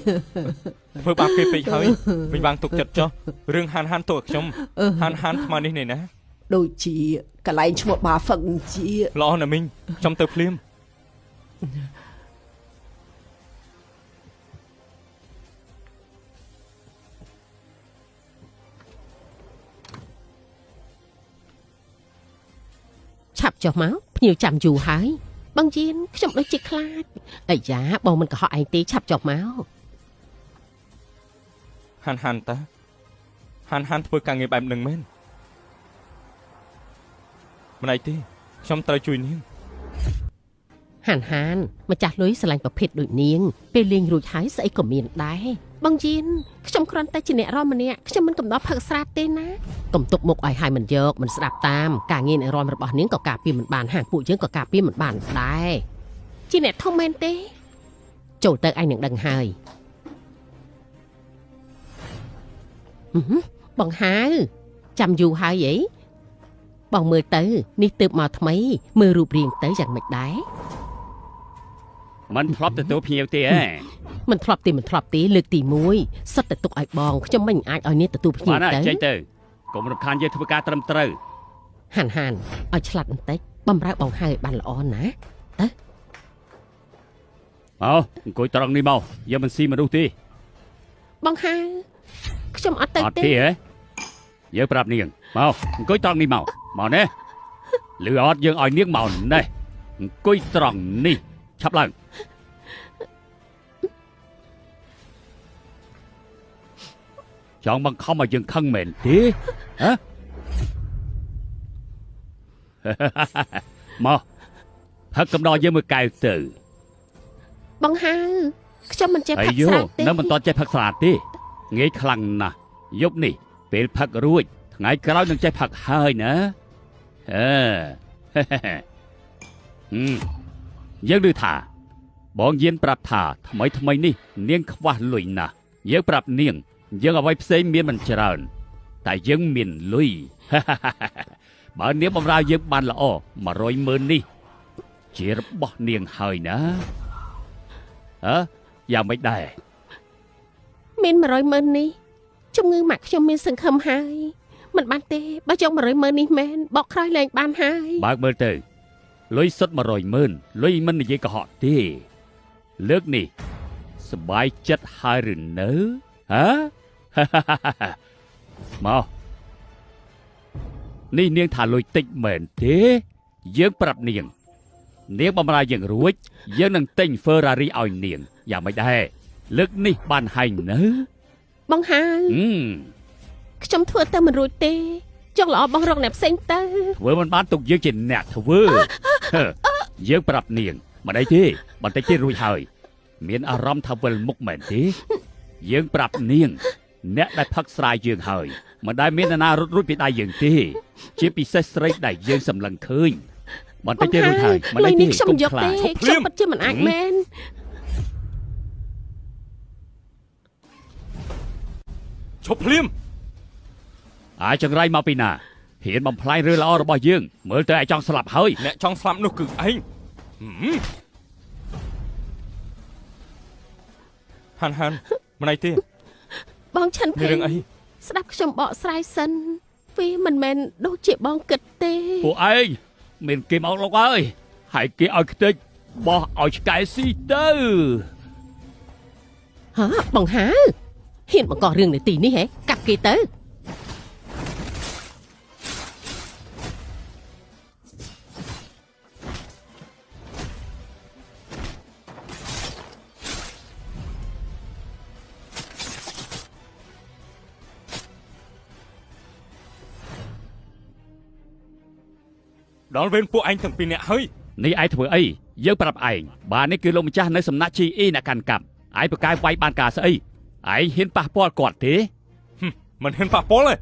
ធ្វើបាបគេពេកហើយមីងវាងទុកចិត្តចុះរឿងហានហានទុកឲ្យខ្ញុំហានហានថ្មនេះនេះណា ដូចជាកន្លែងឈ្មោះបាហ្វឹងជា ល្អណាស់មីងខ្ញុំទៅភ្លាម ឆាប់ចុះមកភ្ញៀវចាំយូរហើយបងយានខ្ញុំដូចជាខ្លាចអាយ៉ាបងមិនកុហកឯងទេឆាប់ចុះមក ហានហានតាហានហានធ្វើការងារបែបនឹងមែនមិនអីទេខ្ញុំត្រូវជួយនាង ហានហានម្ចាស់លុយស្រឡាញ់ប្រភេទដូចនាងពេលលេងរួចហើយស្អីក៏មានដែរបងយានខ្ញុំគ្រាន់តែជាអ្នករំម្នាក់ខ្ញុំមិនកំណត់ផឹកស្រាទេណាកុំទុកមុខឲ្យហើយមិនយកមិនស្ដាប់តាមការងារអ្នករំរបស់នាងក៏ការពារមិនបានហាងពួកយើងក៏ការពារមិនបានដែរជាអ្នកធំមែនទេចូលទៅឯងនឹងដឹងហើយបងហៅចាំយូរហើយអីបងមើលទៅនេះទើបមកថ្មីមើលរូបរាងទៅយ៉ាងម៉េចដែរ មិនធ្លាប់ទទួលភ្ញៀវទេហ៎ មិនធ្លាប់ទេមិនធ្លាប់ទេលើកទី1សុទ្ធតែទុកឲ្យបងខ្ញុំមិនអាចឲ្យនេះទទួលភ្ញៀវ បានហើយ ទៅ ចេញទៅកុំរំខានយើងធ្វើការត្រឹមត្រូវ ហានហានឲ្យឆ្លាតបន្តិចបំរើបងហៅឲ្យបានល្អណា មកអង្គុយត្រង់នេះមកយើងមិនស៊ីមនុស្សទេ បងហៅខ្ញុំអត់ទៅ អត់ ទេ ទេហ៎យើងប្រាប់នាងមកអង្គុយត្រង់នេះមកមកនេះឬអត់យើងឲ្យនាងមកនេះអង្គុយត្រង់នេះឆាប់ឡើងចង់បង្ខំឲ្យយើងខឹងមែនទេហ៎ មកផឹកកំដរយើងមួយកែវទៅ បងហៅខ្ញុំមិនចេះ អាយូ ផឹកស្រាទេ នៅមិនតន់ចេះផឹកស្រាទេងាយខ្លាំងណាស់យប់នេះពេលផឹករួចថ្ងៃក្រោយនឹងចេះផឹកហើយណាអឺ ហឹមយើងឮថាបងយានប្រាប់ថាថ្មីថ្មីនេះនាងខ្វះលុយណាស់យើងប្រាប់នាងយើងអ្វីផ្សេងមានមិនច្រើនតែយើងមានលុយ បើនាងបម្រើយើងបានល្អ100,000នេះជារបស់នាងហើយណាហ៎យ៉ាងម៉េចដែរ មាន100,000នេះជំងឺម៉ាក់ខ្ញុំមានសង្ឃឹមហើយមិនបានទេបើចង់100,000នេះមែនបកក្រោយលែងបានហើយ បើកមើលទៅលុយសុទ្ធ100,000លុយមិននិយាយកុហកទេលើកនេះសប្បាយចិត្តហើយឬនៅហ៎ មកនេះនាងថាលុយតិចមែនទេយើងប្រាប់នាងនាងបំរើយើងរួចយើងនឹងទិញ Ferrari ឲ្យនាងយ៉ាងម៉េចដែរលើកនេះបានហើយនៅ បងហៅ ហឹម ខ្ញុំធ្វើទៅមិនរួចទេចង់ល្អបងរកអ្នកផ្សេងទៅ ធ្វើមិនបានទុកយើងជាអ្នកធ្វើ យើងប្រាប់នាងមិនអីទេបន្តិចទៀតរួចហើយមានអារម្មណ៍ថាវិលមុខមែនទេយើងប្រាប់នាងអ្នកដែលផឹកស្រាយយើងហើយមិនដែលមាននរណារត់រួចពីដៃយើងទេជាពិសេសស្រីដែលយើងសម្លឹងឃើញបន្តិចទៀតរួចហើយមិន លុ អីទេ យនេះខ្ញុំ កុំខ្លា មិនយកទេ ច ខ្ញុំពិតជាមិនអាចមែន ឈប់ភ្លាម អាចចង្រៃមកពីណាហ៊ានបំផ្លាញរឿងល្អរបស់យើងមើលទៅឯងចង់ស្លាប់ហើយ អ្នកចង់ស្លាប់នោះគឺឯងហឹមហានហានមិនអីទេ បងឆិនភេ មានរឿងអី ស្ដាប់ខ្ញុំបកស្រាយសិនវាមិនមែនដូចជាបងគិតទេ ពួកឯងមានគេមកលោកហើយហើយគេឲ្យខ្ទេចបោះឲ្យឆ្កែស៊ីទៅ ហ៎បងហៅហ៊ានបង្ករឿងនៅទីនេះហ៎កាប់គេទៅ ដល់វេនពួកឯងទាំងពីរនាក់ហើយនេះឯងធ្វើអីយើងប្រាប់ឯងបាទនេះគឺលោកម្ចាស់នៅសំណាក់ GE អ្នកកាន់កាប់ឯងប្រកែវាយបានការស្អីឯងហ៊ានប៉ះពាល់គាត់ទេមិនហ៊ានប៉ះពាល់ទេ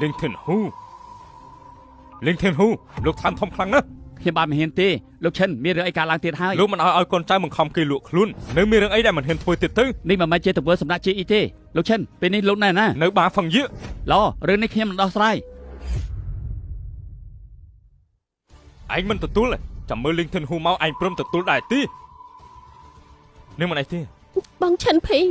លីងធិនហ៊ូលីងធិនហ៊ូលោកឋានធំខ្លាំងណាស់ខ្ញុំបាទមិនហ៊ានទេលោកឈិនមានរឿងអីកើតឡើងទៀតហើយលោកមិនឲ្យកូនចៅបង្ខំគេលក់ខ្លួននៅមានរឿងអីដែលមិនហ៊ានធ្វើទៀតទៅនេះមិនមែនជាទង្វើសម្រាប់ GE ទេលោកឈិនពេលនេះលោកណែណានៅបាហ្វឹងយឺឡរឿងនេះខ្ញុំមិនដោះស្រាយឯងមិនទទួលទេចាំមើលលីងធិនហ៊ូមកឯងព្រមទទួលដែរទេនឹងមិនអីទេបងឈិនភីង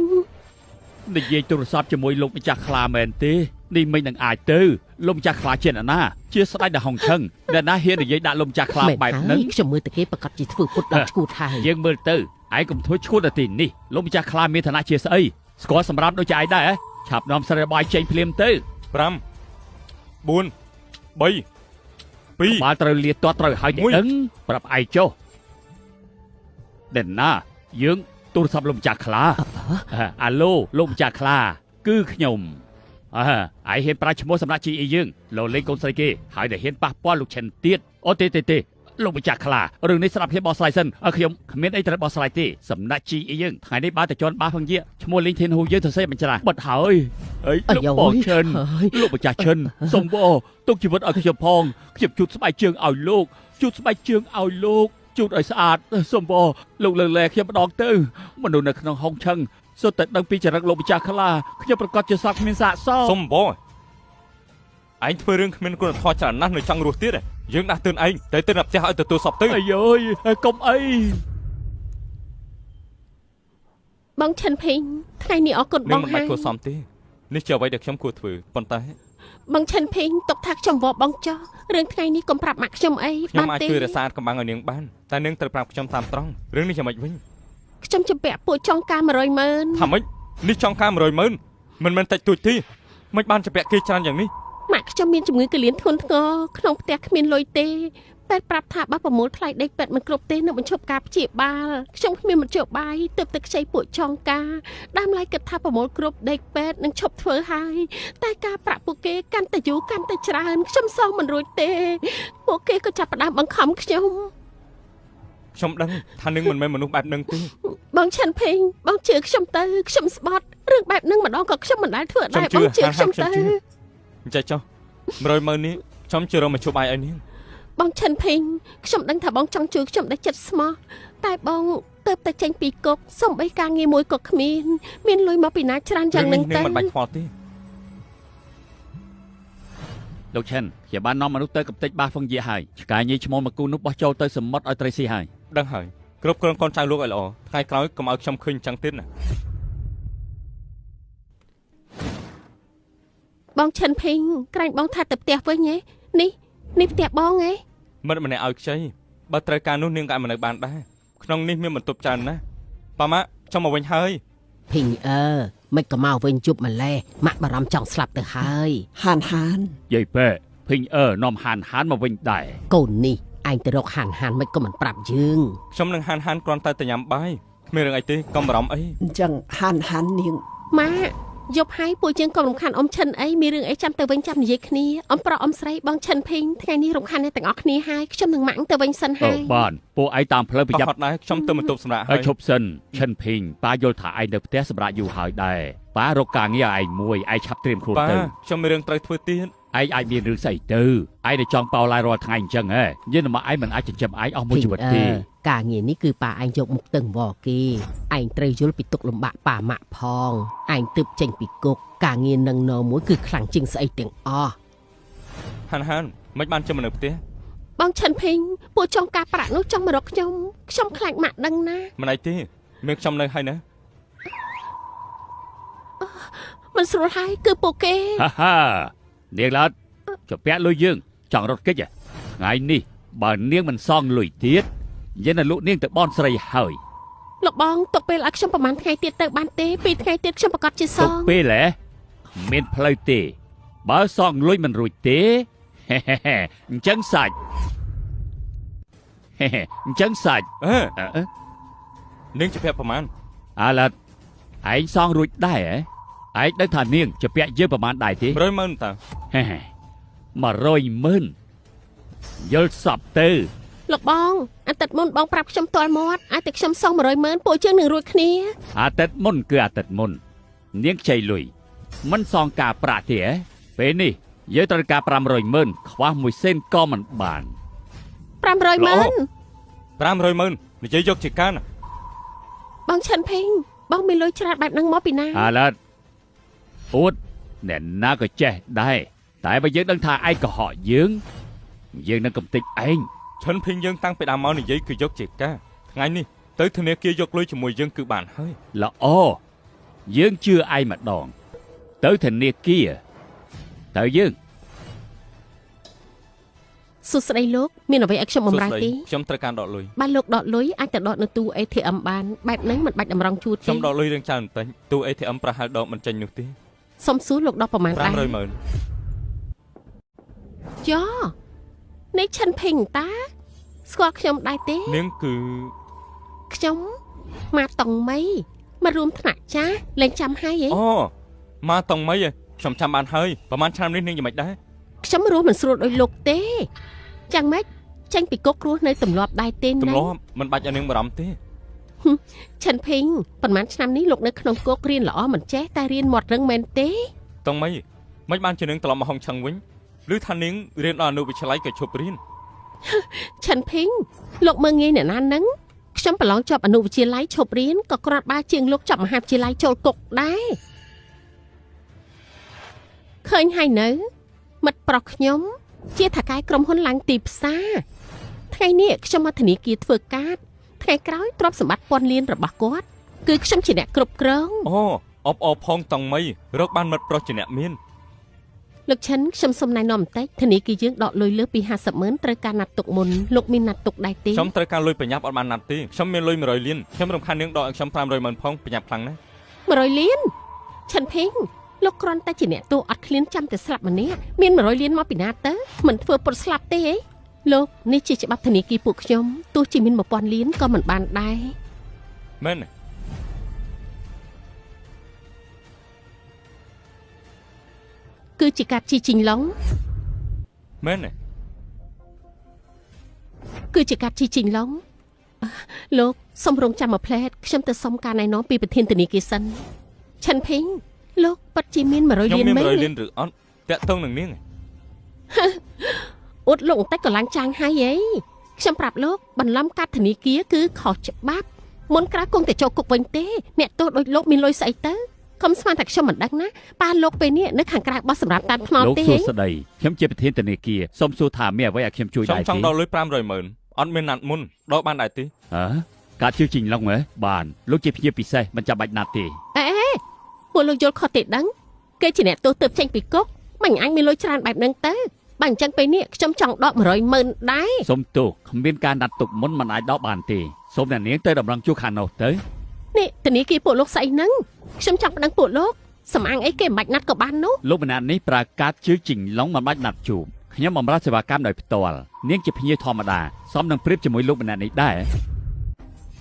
និយាយទូរស័ព្ទជាមួយលោកម្ចាស់ខ្លាមែនទេនេះមិននឹងអាចទៅលោកម្ចាស់ខ្លាជាអ្នកណាជាស្ដេចដល់ហុងឆឹងអ្នកណាហ៊ាននិយាយដាក់លោកម្ចាស់ខ្លាបែបហ្នឹងខ្ញុំមើលតែគេប្រកាសជាធ្វើពុតដល់ឈួតហើយយើងមើលទៅឯងកុំធ្វើឈួតដល់ទីនេះលោកម្ចាស់ខ្លាមានឋានៈជាស្អីស្គាល់សម្រាប់ដូចជាឯងដែរឆាប់នាំស្រីបាយចេញភ្លាមទៅ5 4 3 2បើត្រូវលាទាត់ត្រូវហើយដឹងប្រាប់ឯងចុះដែលណាយើងទូរស័ព្ទលោកម្ចាស់ខ្លាអាឡូលោកម្ចាស់ខ្លាគឺខ្ញុំអើឯងហ៊ានប្រើឈ្មោះសម្រាប់ GE យើងលោកលេងកូនស្រីគេហើយដែលហ៊ានប៉ះពាល់លោកឈិនទៀតអូទេទេទេលោកម្ចាស់ខ្លារឿងនេះស្រាប់ខ្ញុំបោះស្រាយសិនខ្ញុំគ្មានអីត្រូវបោះស្រាយទេសំណាក់ GE យើងថ្ងៃនេះបានតែជន់បាហ្វឹងយាឈ្មោះលីងធានហ៊ូយើងទៅសេបញ្ច្រាបិទហើយអីលោកបងឈិនលោកម្ចាស់ឈិនសូមបងទុកជីវិតឲ្យខ្ញុំផងខ្ញុំជូតស្បែកជើងឲ្យលោកជូតស្បែកជើងឲ្យលោកជូតឲ្យស្អាតសូមបងលោកលើកលែខ្ញុំម្ដងទៅមនុស្សនៅក្នុងហុងឆឹងសុទ្ធតែដឹងពីចរិតលោកម្ចាស់ខ្លាខ្ញុំប្រកាសជាសត្វគ្មានសាកសសូមបងឯងធ្វើរឿងគ្មានគុណធម៌ច្រើនណាស់នៅចង់រស់ទៀតយើងដាស់តឿនឯងតែទៅដល់ផ្ទះឲ្យទទួលសពទៅអាយយកុំអីបងឈិនភីងថ្ងៃនេះអរគុណបងហើយមិនបាច់គួរសមទេនេះជាអ្វីដែលខ្ញុំគួរធ្វើប៉ុន្តែបងឈិនភីងទុកថាខ្ញុំវបងចោះរឿងថ្ងៃនេះកុំប្រាប់ម៉ាក់ខ្ញុំអីបានទេខ្ញុំអាចជួយរក្សាកំបាំងឲ្យនាងបានតែនាងត្រូវប្រាប់ខ្ញុំតាមត្រង់រឿងនេះយ៉ាងម៉េចវិញខ្ញុំជំពាក់ពួកចង់ការ100ម៉ឺនថាម៉េចនេះចង់ការ100ម៉ឺនមិនមែនតិចតួចទេមិនបានជំពាក់គេច្រើនយ៉ាងនេះម៉ាក់ខ្ញុំមានជំងឺកលៀនធ្ងន់ធ្ងរក្នុងផ្ទះគ្មានលុយទេពេទ្យប្រាប់ថាបើប្រមូលថ្លៃដេកពេទ្យមិនគ្រប់ទេនឹងបញ្ឈប់ការព្យាបាលខ្ញុំគ្មានមធ្យោបាយទើបតែខ្ចីពួកចង់ការដើមឡើយគិតថាប្រមូលគ្រប់ដេកពេទ្យនឹងឈប់ធ្វើហើយតែការប្រាក់ពួកគេកាន់តែយូរកាន់តែច្រើនខ្ញុំសងមិនរួចទេពួកគេក៏ចាប់ផ្ដើមបង្ខំខ្ញុំខ្ញុំដឹងថានឹងមិនមែនមនុស្សបែបនឹងទេបងឈិនភេងបងជឿខ្ញុំទៅខ្ញុំស្បត់រឿងបែបនឹងម្ដងក៏ខ្ញុំមិនដែលធ្វើដែរបងជឿខ្ញុំទៅអញ្ចឹងចុះ100ម៉ឺននេះខ្ញុំជឿរកមធ្យោបាយឲ្យនាងបងឈិនភេងខ្ញុំដឹងថាបងចង់ជួយខ្ញុំដោយចិត្តស្មោះតែបងទៅតែចេញពីគុកសំបីការងារមួយក៏គ្មានមានលុយមកពីណាច្រើនយ៉ាងនឹងទៅមិនបាច់ខ្វល់ទេលោកឈិនខ្ញុំបាននាំមនុស្សទៅកំទេចបាហ្វឹងយាហើយឆ្កែញីឈ្មោះមកគូនោះបោះចូលទៅសមុទ្រឲ្យត្រីស៊ីហើយដឹងហើយគ្រប់គ្រងកូនចៅលោកឲ្យល្អថ្ងៃក្រោយកុំឲ្យខ្ញុំឃើញចឹងទៀតណាបងឈិនភីងក្រែងបងថាទៅផ្ទះវិញហ៎នេះនេះផ្ទះបងហ៎មិត្តម្នាក់ឲ្យខ្ចីបើត្រូវការនោះនាងក៏មិននៅបានដែរក្នុងនេះមានបន្ទប់ច្រើនណាស់ប៉ាម៉ាក់ចង់មកវិញហើយភីងអើមិនក៏មកវិញជប់ម្លេះម៉ាក់បារម្ភចង់ស្លាប់ទៅហើយហានហានយាយប៉ែភីងអើនាំហានហានមកវិញដែរកូននេះឯងទៅរកហានហានមិនក៏មិនប្រាប់យើងខ្ញុំនឹងហានហានគ្រាន់តែទៅញ៉ាំបាយគ្មានរឿងអីទេកុំបារម្ភអីអញ្ចឹងហានហាននាងម៉ាក់យប់ហើយពួកយើងក៏រំខានអ៊ំឈិនអីមានរឿងអីចាំទៅវិញចាំនិយាយគ្នាអ៊ំប្រុសអ៊ំស្រីបងឈិនភីងថ្ងៃនេះរំខានអ្នកទាំងអស់គ្នាហើយខ្ញុំនឹងម៉ាក់ទៅវិញសិនហើយបានពួកឯងតាមផ្លូវប្រយ័ត្នដែរខ្ញុំទៅបន្ទប់សម្រាប់ហើយឈប់សិនឈិនភីងប៉ាយល់ថាឯងនៅផ្ទះសម្រាប់យូរហើយដែរប៉ារកការងារឲ្យឯងមួយឯងឆាប់ត្រៀមខ្លួនទៅខ្ញុំមានរឿងត្រូវធ្វើទៀតឯងអាចមានរឿងស្អីទៅឯងតែចង់ប៉ោឡាយរាល់ថ្ងៃអញ្ចឹងហ៎យើងមកឯងមិនអាចចិញ្ចឹមឯងអស់មួយជីវិតទេការងារនេះគឺប៉ាឯងយកមុខទៅវល់គេឯងត្រូវយល់ពីទុកលំបាកប៉ាម៉ាក់ផងឯងទើបចេញពីគុកការងារនឹងណមួយគឺខ្លាំងជាងស្អីទាំងអស់ហានហានមិនបានចាំនៅផ្ទះបងឈិនភីងពួកចង់ការប្រាក់នោះចង់មករកខ្ញុំខ្ញុំខ្លាចម៉ាក់ដឹងណាមិនអីទេមានខ្ញុំនៅហើយណាមិនស្រួលហើយគឺពួកគេហាហានាងឡាតជពាក់លុយយើងចង់រត់គេចថ្ងៃនេះបើនាងមិនសងលុយទៀតយើងនឹងលក់នាងទៅបនស្រីហើយលោកបងទុកពេលឲ្យខ្ញុំប្រហែលថ្ងៃទៀតទៅបានទេពីថ្ងៃទៀតខ្ញុំប្រកាសជាសងទុកពេលហ៎មានផ្លូវទេបើសងលុយមិនរួចទេអញ្ចឹងសាច់អញ្ចឹងសាច់នាងជពាក់ប្រហែលអាឡាតឯងសងរួចដែរហ៎ឯងដឹងថានាងជពាក់យើងប្រហែលដែរទេ100ម៉ឺនតើ 100ម៉ឺន យល់សពទៅលោកបងអាទិត្យមុនបងប្រាប់ខ្ញុំទាល់មាត់ឲ្យតែខ្ញុំសង100ម៉ឺនពួកយើងនឹងរួចគ្នាអាទិត្យមុនគឺអាទិត្យមុននាងខ្ចីលុយមិនសងការប្រាក់ទេពេលនេះយើងត្រូវការ500ម៉ឺនខ្វះ1សេនក៏មិនបាន500ម៉ឺន500ម៉ឺននិយាយយកជាការណាបងឆិនភេងបងមានលុយច្រើនបែបហ្នឹងមកពីណាអាឡិតអួតអ្នកណាក៏ចេះដែរតែបើយើងដឹងថាឯងកុហកយើងយើងនឹងកំទេចឯងឆិនភេងយើងតាំងពីដើមមកនិយាយគឺយកជាការថ្ងៃនេះទៅធនាគារយកលុយជាមួយយើងគឺបានហើយល្អយើងជឿឯងម្ដងទៅធនាគារទៅយើងសួស្តីលោកមានអ្វីឲ្យខ្ញុំបម្រើទេខ្ញុំត្រូវការដកលុយបានលោកដកលុយអាចទៅដកនៅទូ ATM បានបែបហ្នឹងមិនបាច់តម្រង់ជួរទេខ្ញុំដកលុយរឿងច្រើនបន្តិចទូ ATM ប្រហែលដកមិនចេញនោះទេសុំសួរលោកដកប្រមាណដែរ500ម៉ឺនចានេះឆិនភេងតាស្គាល់ខ្ញុំដែរទេនាងគឺខ្ញុំម៉ាតុងមីមករួមថ្នាក់ចាស់លែងចាំហើយហីអូម៉ាតុងមីខ្ញុំចាំបានហើយប្រហែលឆ្នាំនេះនាងយ៉ាងម៉េចដែរខ្ញុំរស់មិនស្រួលដូចលោកទេចាំម៉េចចេញពីគុករស់នៅទម្លាប់ដែរទេទម្លាប់មិនបាច់ឲ្យនាងបារម្ភទេឆិនភេងប្រហែលឆ្នាំនេះលោកនៅក្នុងគុករៀនល្អមិនចេះតែរៀនមាត់រឹងមែនទេតុងមីមិនបានជានាងត្រឡប់មកហុងឆឹងវិញឬថានាងរៀនដល់អនុវិទ្យាល័យក៏ឈប់រៀនឆិនភេងលោកមើលងាយអ្នកណានឹងខ្ញុំប្រឡងជាប់អនុវិទ្យាល័យឈប់រៀនក៏គ្រាន់បើជាងលោកចប់មហាវិទ្យាល័យចូលគុកដែរឃើញហើយនៅមិត្តប្រុសខ្ញុំជាថៅកែក្រុមហ៊ុនឡើងទីផ្សារថ្ងៃនេះខ្ញុំមកធនាគារធ្វើកាតថ្ងៃក្រោយទ្រព្យសម្បត្តិពាន់លានរបស់គាត់គឺខ្ញុំជាអ្នកគ្រប់គ្រងអូអបអរផងតង់មីរកបានមិត្តប្រុសជាអ្នកមានលោកឈិនខ្ញុំសុំណែនាំបន្តិចធនាគារយើងដកលុយលើសពី50ម៉ឺនត្រូវការណាត់ទុកមុនលោកមានណាត់ទុកដែរទេខ្ញុំត្រូវការលុយប្រញាប់អត់បានណាត់ទេខ្ញុំមានលុយ100លានខ្ញុំរំខាននាងដកឲ្យខ្ញុំ500ម៉ឺនផងប្រញាប់ខ្លាំងណាស់100លានឈិនភេងលោកគ្រាន់តែជាអ្នកទោសអត់ឃ្លានចាំតែស្លាប់ម្នាក់មាន100លានមកពីណាទៅមិនធ្វើពុតស្លាប់ទេហីលោកនេះជាច្បាប់ធនាគារពួកខ្ញុំទោះជាមាន1000លានក៏មិនបានដែរមែនគឺជាកាត់ជីជីងឡុងមែនទេគឺជាកាត់ជីជីងឡុងលោកសុំរងចាំមួយផ្លែតខ្ញុំទៅសុំការណែនាំពីប្រធានធនាគារសិនឆិនភេងលោកពិតជាមាន100លានមែនខ្ញុំមាន100លានឬអត់តាក់ទងនឹងនាងអ៊ុតលោកបន្តិចក៏ឡើងចាងហើយហីខ្ញុំប្រាប់លោកបន្លំកាត់ធនាគារគឺខុសច្បាប់មុនក្រោយគង់តែចូលគុកវិញទេអ្នកទោសដូចលោកមានលុយស្អីទៅកុំស្មានតែខ្ញុំមិនដឹងណាប៉ាលោកពេលនេះនៅខាងក្រៅបោះសម្រាប់តាមថ្នល់ទេលោកសួស្តីខ្ញុំជាប្រធានធនាគារសូមសួរថាមានអ្វីឲ្យខ្ញុំជួយដែរទេខ្ញុំចង់ដកលុយ500ម៉ឺនអត់មានណាត់មុនដកបានដែរទេហ៎ការជឿជីងឡុងហ៎បានលោកជាភ្ញៀវពិសេសមិនចាំបាច់ណាត់ទេអេពួកលោកយល់ខុសទេដឹងគេជាអ្នកទោសទើបចេញពីគុកមិនអញមានលុយច្រើនបែបហ្នឹងទៅបើអញ្ចឹងពេលនេះខ្ញុំចង់ដក100ម៉ឺនដែរសូមទោសគ្មានការណាត់ទុកមុនមិនអាចដកបានទេសូមអ្នកនាងទៅតម្រង់ជួរខាងនោះទៅនេះធនាគារពួកលោកស្អីហ្នឹងខ្ញុំចង់ប្តឹងពួកលោកសំអាងអីគេមិនបាច់ណាត់ក៏បាននោះលោកម្នាក់នេះប្រើកាតជឿជីងឡុងមិនបាច់ណាត់ជួបខ្ញុំបម្រើសេវាកម្មដោយផ្ទាល់នាងជាភ្ញៀវធម្មតាសមនឹងប្រៀបជាមួយលោកម្នាក់នេះដែរ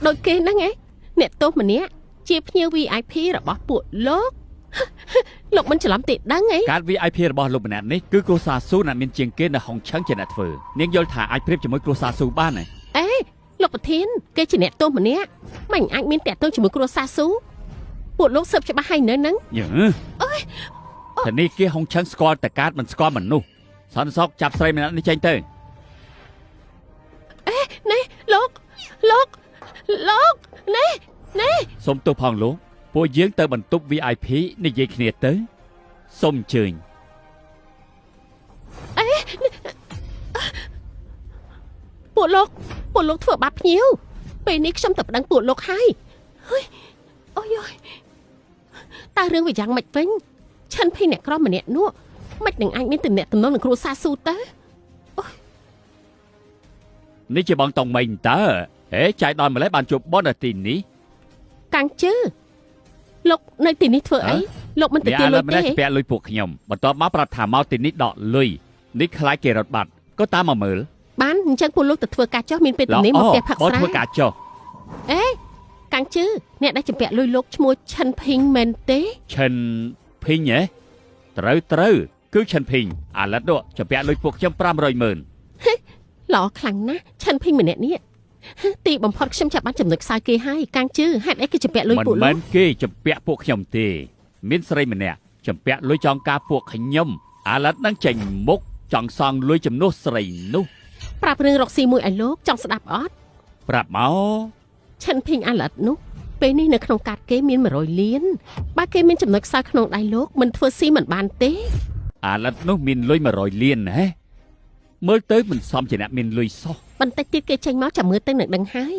ដូចគេហ្នឹងឯងអ្នកទោសម្នាក់ជាភ្ញៀវ VIP របស់ពួកលោកលោកមិនច្រឡំទេដឹងអីកាត VIP របស់លោកម្នាក់នេះគឺគ្រួសារស៊ូអ្នកមានជាងគេនៅហុងឆឹងជាអ្នកធ្វើនាងយល់ថាអាចប្រៀបជាមួយគ្រួសារស៊ូបានទេអេលោកប្រធានគេជាអ្នកទោសម្នាក់មិនអាចមានតាក់ទងជាមួយគ្រួសារស៊ូពួកលោកស៊ើបច្បាស់ហើយនៅហ្នឹងយឺអូយធនាគារហុងឆឹងស្គាល់តែកាតមិនស្គាល់មនុស្សសន្តិសុខចាប់ស្រីម្នាក់នេះចេញទៅអេនេះលោកលោកលោកនេះនេះសូមទោសផងលោកពួកយើងទៅបន្ទប់ VIP និយាយគ្នាទៅសូមអញ្ជើញអេពួកលោកធ្វើបាបភ្ញៀវពេលនេះខ្ញុំទៅប្តឹងពួកលោកហើយហើយអូយអូយតើរឿងវាយ៉ាងម៉េចវិញឆិនភីអ្នកក្រម្នាក់នោះមិននឹងអាចមានទំនាក់ទំនងនឹងគ្រួសារស៊ូទៅនេះជាបងតងមីងតើហេចាយដល់ម្លេះបានជួបបននៅទីនេះកាំងជឺលោកនៅទីនេះធ្វើអីលោកមិនទទួលលុយទេពាក់លុយពួកខ្ញុំបន្ទាប់មកប្រាប់ថាមកទីនេះដកលុយនេះខ្លាចគេរត់បាត់ក៏តាមមកមើលបានអញ្ចឹងពួកលោកទៅធ្វើការចុះមានពេលទំនេរមកផ្ទះផឹកស្រាធ្វើការចុះអេកាំងជឺអ្នកដែលជំពាក់លុយលោកឈ្មោះឆិនភីងមែនទេឆិនភីងហ៎ត្រូវគឺឆិនភីងអាឡិតនោះជំពាក់លុយពួកខ្ញុំ500ម៉ឺន ហ ល្អខ្លាំងណាស់ឆិនភីងម្នាក់នេះទីបំផុតខ្ញុំចាប់បានចំណុចខ្សោយគេហើយកាងជឺហេតុអីគេចម្ពាក់លុយពួកលោកមិនមែនគេចម្ពាក់ពួកខ្ញុំទេមានស្រីម្នាក់ចម្ពាក់លុយចង់ការពួកខ្ញុំអាឡិតនឹងចេញមុខចង់សងលុយជំនួសស្រីនោះប្រាប់រឿងរកស៊ីមួយឲ្យលោកចង់ស្ដាប់អត់ប្រាប់មកឆិនភីងអាឡិតនោះពេលនេះនៅក្នុងកាតគេមាន100លានបើគេមានចំណុចខ្សោយក្នុងដៃលោកមិនធ្វើស៊ីមិនបានទេអាឡិតនោះមានលុយ100លានហ៎មើលទៅមិនសមជាអ្នកមានលុយសោះបន្តិចទៀតគេចេញមកចាំមើលទៅនឹងដឹងហើយ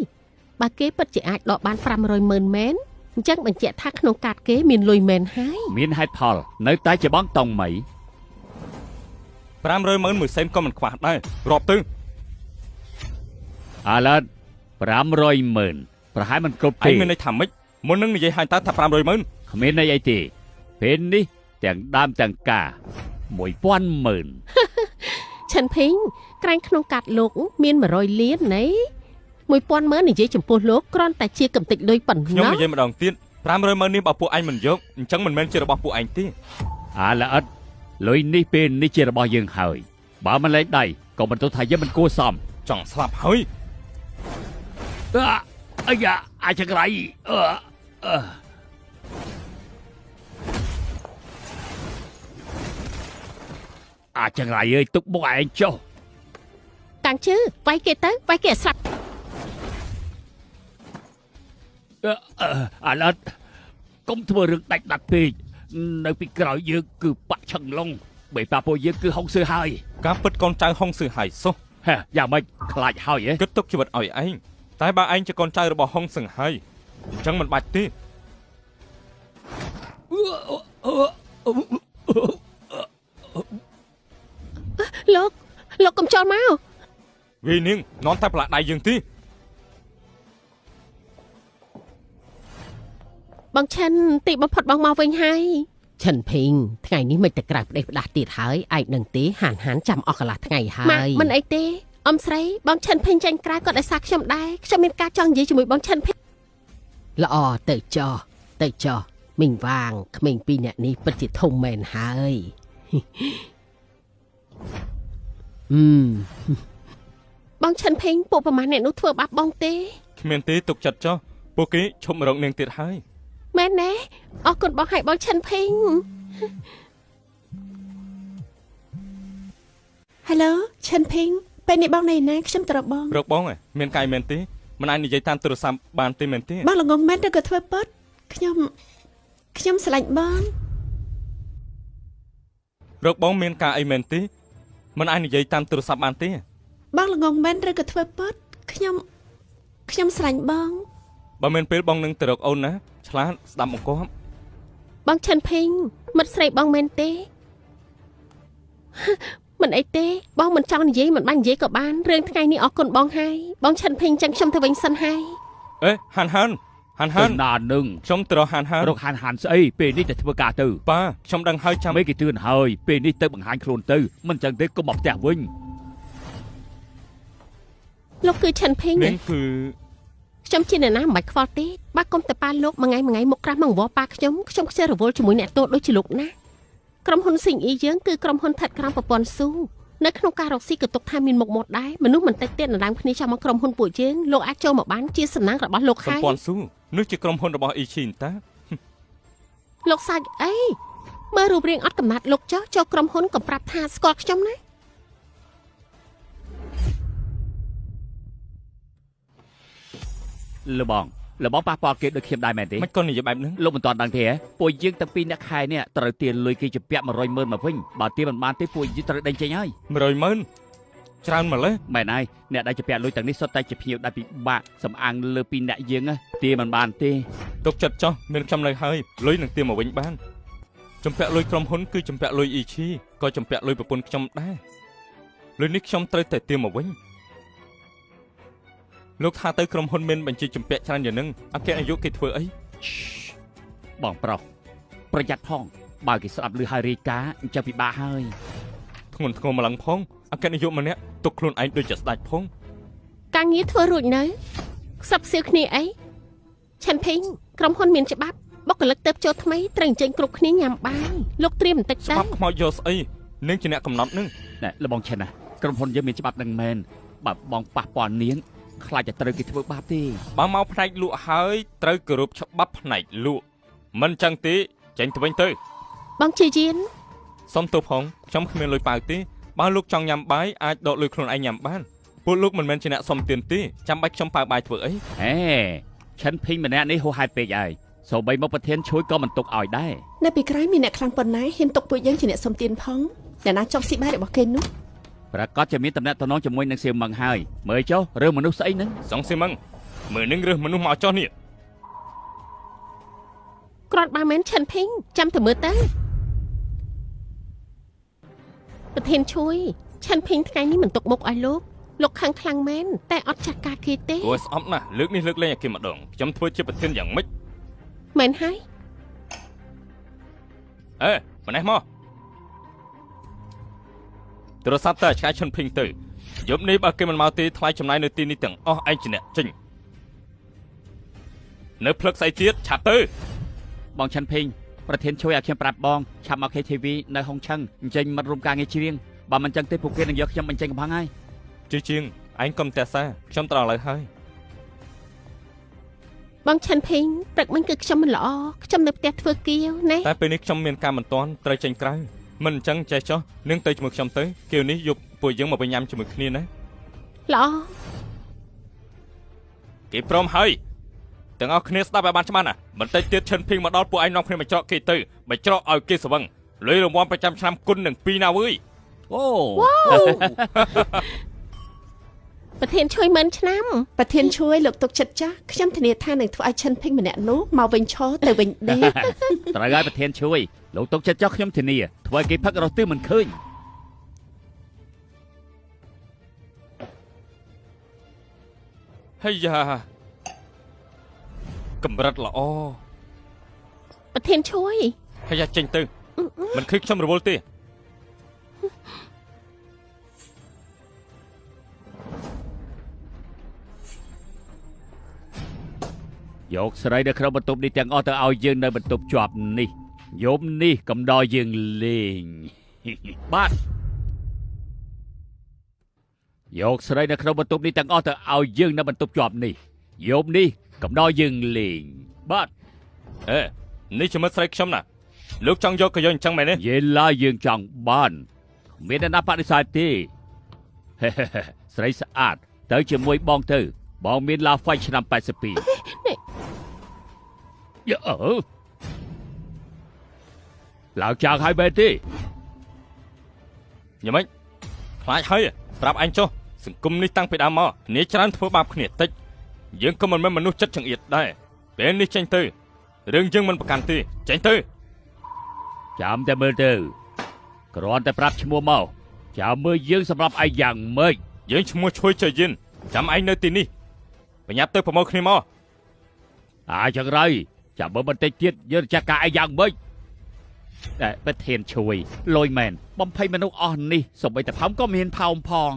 បើគេពិតជាអាចដកបាន500ម៉ឺនមែនអញ្ចឹងបញ្ជាក់ថាក្នុងកាតគេមានលុយមែនហើយមានហេតុផលនៅតែជាបងតង់មី500ម៉ឺនមួយសេនក៏មិនខ្វះដែររាប់ទៅអាឡិត500ម៉ឺនប្រហែលមិនគ្រប់ទេឯងមានន័យថាម៉េចមុននឹងនិយាយឲ្យតើថា500ម៉ឺនគ្មានន័យអីទេពេលនេះទាំងដើមទាំងការ1000ម៉ឺនឆិនភីងក្រែងក្នុងកាតលោកមាន100លានណី1000ម៉ឺននិយាយចំពោះលោកគ្រាន់តែជាកំតិចលុយប៉ុណ្ណោះខ្ញុំនិយាយម្ដងទៀត500ម៉ឺននេះបើពួកឯងមិនយកអញ្ចឹងមិនមែនជារបស់ពួកឯងទេអាល្អិតលុយនេះពេលនេះជារបស់យើងហើយបើមិនលែងដៃក៏មិនទោះថាយើងមិនគួរសមចង់ស្លាប់ហើយអាយ៉ាអាចក្រៃអាចក្រៃអើយទុកបុកឯងចុះកាំងជឺវាយគេទៅវាយគេឲ្យស្លាប់អាឡិតកុំធ្វើរឿងដាច់ដាត់ពេកនៅពីក្រោយយើងគឺបាក់ឆឹងឡុងបីប៉ាពួកយើងគឺហុងស៊ឺហើយការពិតកូនចៅហុងស៊ឺហើយសោះហេយ៉ាងម៉េចខ្លាចហើយហ៎គិតទុកជីវិតឲ្យឯងតែបើឯងជាកូនចៅរបស់ហុងស៊ឹងហើយអញ្ចឹងមិនបាច់ទេលោកកុំចូលមកវីនាងនាំតែប្រឡាក់ដៃយើងទេបងឆិនទីបំផុតបងមកវិញហើយឆិនភីងថ្ងៃនេះមិនតែក្រៅផ្ដេសផ្ដាស់ទៀតហើយឯងនឹងទេហានហានចាំអស់កន្លះថ្ងៃហើយមិនអីទេអ៊ំស្រីបងឆិនភីងចេញក្រៅក៏ដោយសារខ្ញុំដែរខ្ញុំមានការចង់និយាយជាមួយបងឆិនភីងល្អទៅចោះទៅចោះមីងវាងក្មេងពីរអ្នកនេះពិតជាធំមែនហើយបងឆិនភីងពួកប្រមាណអ្នកនោះធ្វើបាបបងទេគ្មានទេទុកចិត្តចោះពួកគេឈប់មករកនាងទៀតហើយមែនណាអរគុណបងឲ្យបងឆិនភីង Hello ឆិនភីងពេលនេះបងនៅណាខ្ញុំទៅរកបងរកបងហ៎មានកាយមែនទេមិនអាចនិយាយតាមទូរស័ព្ទបានទេមែនទេបងល្ងងមែនឬក៏ធ្វើពិតខ្ញុំស្រឡាញ់បងរកបងមានការអីមែនទេមិនអាចនិយាយតាមទូរស័ព្ទបានទេបងល្ងងមែនឬក៏ធ្វើពិតខ្ញុំស្រឡាញ់បងបើមានពេលបងនឹងទៅរកអូនណាឆ្លាតស្ដាប់បង្គាប់បងឆិនភីងមិត្តស្រីបងមែនទេមិនអីទេបងមិនចង់និយាយមិនបាច់និយាយក៏បានរឿងថ្ងៃនេះអរគុណបងហើយបងឆិនភីងចឹងខ្ញុំទៅវិញសិនហើយអេហានហានហានហានណានឹងខ្ញុំទៅរកហានហានរកហានហានស្អីពេលនេះទៅធ្វើការទៅប៉ាខ្ញុំដឹងហើយចាំមេគេទឿនហើយពេលនេះទៅបង្ហាញខ្លួនទៅមិនចឹងទេកុំមកផ្ទះវិញលោកគឺឆិនភីងនេះគឺខ្ញុំជាអ្នកណាមិនបាច់ខ្វល់ទេបើកុំតែប៉ាលោកមួយថ្ងៃមុខក្រាស់មកវល់ប៉ាខ្ញុំខ្ជិលរវល់ជាមួយអ្នកទោសដូចជាលោកណាក្រុមហ៊ុនស៊ីងអ៊ីយើងគឺក្រុមហ៊ុនស្ថិតក្រោមប្រព័ន្ធស៊ូនៅក្នុងការរកស៊ីក៏ទុកថាមានមុខមាត់ដែរមនុស្សមិនតិចទៀតដណ្ដើមគ្នាចាំមកក្រុមហ៊ុនពួកយើងលោកអាចចូលមកបានជាសំណាងរបស់លោកហើយសម្ព័ន្ធស៊ូនោះជាក្រុមហ៊ុនរបស់អ៊ីឈីនតាលោកសាច់អីមើលរូបរាងអត់កំណត់លោកចោះចូលក្រុមហ៊ុនកុំប្រាប់ថាស្គាល់ខ្ញុំណាលបងលបងប៉ះពាល់គេដូចខ្ញុំដែរមែនទេមិនក៏និយាយបែបហ្នឹងលោកមិនទាន់ដឹងទេពួកយើងតាំងពីអ្នកខែនេះត្រូវទាលុយគេជំពាក់100ម៉ឺនមកវិញបើទាមិនបានទេពួកយើងត្រូវដេញចេញហើយ100ម៉ឺនច្រើនម្ល៉េះមែនហើយអ្នកដែលជំពាក់លុយទាំងនេះសុទ្ធតែជាភ្ញៀវដែលពិបាកសំអាងលើពីអ្នកយើងទាមិនបានទេទុកចិត្តចោះមានខ្ញុំនៅហើយលុយនឹងទាមកវិញបានជំពាក់លុយក្រុមហ៊ុនគឺជំពាក់លុយអ៊ីឈីក៏ជំពាក់លុយប្រពន្ធខ្ញុំដែរលុយនេះខ្ញុំត្រូវតែទាមកវិញលោកថាទៅក្រុមហ៊ុនមានបញ្ជីជំពាក់ច្រើនយ៉ាងនឹងអគ្គនាយកគេធ្វើអីបងប្រុសប្រយ័ត្នផងបើគេស្ដាប់ឮហើយរាយការណ៍អញ្ចឹងពិបាកហើយធ្ងន់ធ្ងរម្លឹងផងអគ្គនាយកម្នាក់ទុកខ្លួនឯងដូចជាស្ដេចផងការងារធ្វើរួចនៅខ្សឹបសៀវគ្នាអីឆិនភីងក្រុមហ៊ុនមានច្បាប់បុគ្គលិកទៅចូលថ្មីត្រូវអញ្ជើញគ្រប់គ្នាញ៉ាំបាយលោកត្រៀមបន្តិចទៅច្បាប់ខ្មោចយកស្អីនឹងជាអ្នកកំណត់នឹងណែលបងឆិនណាក្រុមហ៊ុនយើងមានច្បាប់នឹងមែន បើបងប៉ះពាល់នាងខ្លាចតែត្រូវគេធ្វើបាបទេ បើមកផ្នែកលក់ហើយត្រូវគោរពច្បាប់ផ្នែកលក់មិនចឹងទេចេញទៅវិញទៅ បងជាយាន សុំទោសផងខ្ញុំគ្មានលុយប៉ាវទេបើលោកចង់ញ៉ាំបាយអាចដកលុយខ្លួនឯងញ៉ាំបានពួកលោកមិនមែនជាអ្នកសុំទានទេចាំបាច់ខ្ញុំប៉ាវបាយធ្វើអី ហេឈិនភីងម្នាក់នេះហួសហេតុពេកហើយសូម្បីមកប្រធានជួយក៏មិនទុកឲ្យដែរ នៅពីក្រោយមានអ្នកខ្លាំងប៉ុណ្ណាហ៊ានទុកពួកយើងជាអ្នកសុំទានផងអ្នកណាចង់ស៊ីបាយរបស់គេនោះ ប្រកាសជាមានតំណែងតំណងជាមួយនឹងសៀវម៉ឹងហើយមើលចុះរឿងមនុស្សស្អីហ្នឹង សងសៀវម៉ឹងមើលនឹងរើសមនុស្សមកចុះនេះ គ្រាន់បើមែនឈិនភីងចាំតែមើលទៅប្រធានជួយឈិនភីងថ្ងៃនេះមិនទុកមុខឲ្យលោកលោកខឹងខ្លាំងមែនតែអត់ចាត់ការគេទេ គួរស្អប់ណាស់លើកនេះលើកលែងឲ្យគេម្ដងខ្ញុំធ្វើជាប្រធានយ៉ាងម៉េច មែនហើយ អេម្នេះមកទូរស័ព្ទតើឆ្កែឈិនភីងទៅយប់នេះបើគេមិនមកទេថ្លៃចំណាយនៅទីនេះទាំងអស់ឯងជាអ្នកចេញនៅភ្លឹកស្អីទៀតឆាប់ទៅ បងឈិនភីងប្រធានជួយឲ្យខ្ញុំប្រាប់បងឆាប់មក KTV នៅហុងឆឹងអញ្ចឹងមិត្តរួមការងារច្រៀងបើមិនចឹងទេពួកគេនឹងយកខ្ញុំបញ្ចេញកំហឹងហើយ ជាជាងឯងកុំតែសាខ្ញុំត្រង់ឡើយហើយ បងឈិនភីងព្រឹកមិញគឺខ្ញុំមិនល្អខ្ញុំនៅផ្ទះធ្វើគៀវណា តែពេលនេះខ្ញុំមានការមិនទាន់ត្រូវចេញក្រៅមិនអញ្ចឹងចេះចុះនឹងទៅជាមួយខ្ញុំទៅគៀវនេះយប់ពួកយើងមកវិញញ៉ាំជាមួយគ្នាណា ល្អ គេព្រមហើយទាំងអស់គ្នាស្ដាប់ឲ្យបានច្បាស់ណាបន្តិចទៀតឈិនភីងមកដល់ពួកឯងនាំគ្នាមកច្រកគេទៅមកច្រកឲ្យគេស្វឹងលុយរង្វាន់ប្រចាំឆ្នាំគុណនឹង2ណាវើយ អូ ប្រធានជួយមិនឆ្នាំ ប្រធានជួយលោកទុកចិត្តចាស់ខ្ញុំធានាថានឹងធ្វើឲ្យឈិនភីងម្នាក់នោះមកវិញឈរទៅវិញដេក ត្រូវហើយប្រធានជួយលោកទុកចិត្តចោះខ្ញុំធានាធ្វើឲ្យគេផឹករស់ទិសមិនឃើញ ហើយយ៉ាកម្រិតល្អ ប្រធានជួយ ហើយយ៉ាចេញទៅមិនឃើញខ្ញុំរវល់ទេ យកស្រីនៅក្នុងបន្ទប់នេះទាំងអស់ទៅឲ្យយើងនៅបន្ទប់ជាប់នេះយប់នេះកំដរយើងលេងបាទយកស្រីនៅក្នុងបន្ទប់នេះទាំងអស់ទៅឲ្យយើងនៅបន្ទប់ជាប់នេះយប់នេះកំដរយើងលេងបាទ អេនេះជាមិត្តស្រីខ្ញុំណាលោកចង់យកក៏យកអញ្ចឹងមែនទេ យេឡាយើងចង់បានគ្មានអ្នកណាបដិសេធទេស្រីស្អាតទៅជាមួយបងទៅបងមានឡាហ្វៃឆ្នាំ82នេះយើឡើងចាងហើយបែរទេ យ៉ាងម៉េចខ្លាចហើយប្រាប់អញចុះសង្គមនេះតាំងពីដើមមកគ្នាច្រើនធ្វើបាបគ្នាតិចយើងក៏មិនមែនមនុស្សចិត្តចង្អៀតដែរពេលនេះចេញទៅរឿងយើងមិនប្រកាន់ទេចេញទៅ ចាំតែមើលទៅគ្រាន់តែប្រាប់ឈ្មោះមកចាំមើលយើងសម្រាប់ឯងយ៉ាងម៉េច យើងឈ្មោះឈួយចយិនចាំឯងនៅទីនេះបញ្ញាប់ទៅប្រមូលគ្នាមក អាចចឹងហើយចាំមើលបន្តិចទៀតយើងចាក់ការឯងយ៉ាងម៉េចតែប្រធានជួយលយមែនបំភ័យមនុស្សអស់នេះសូម្បីតែផោមក៏មានផោមផង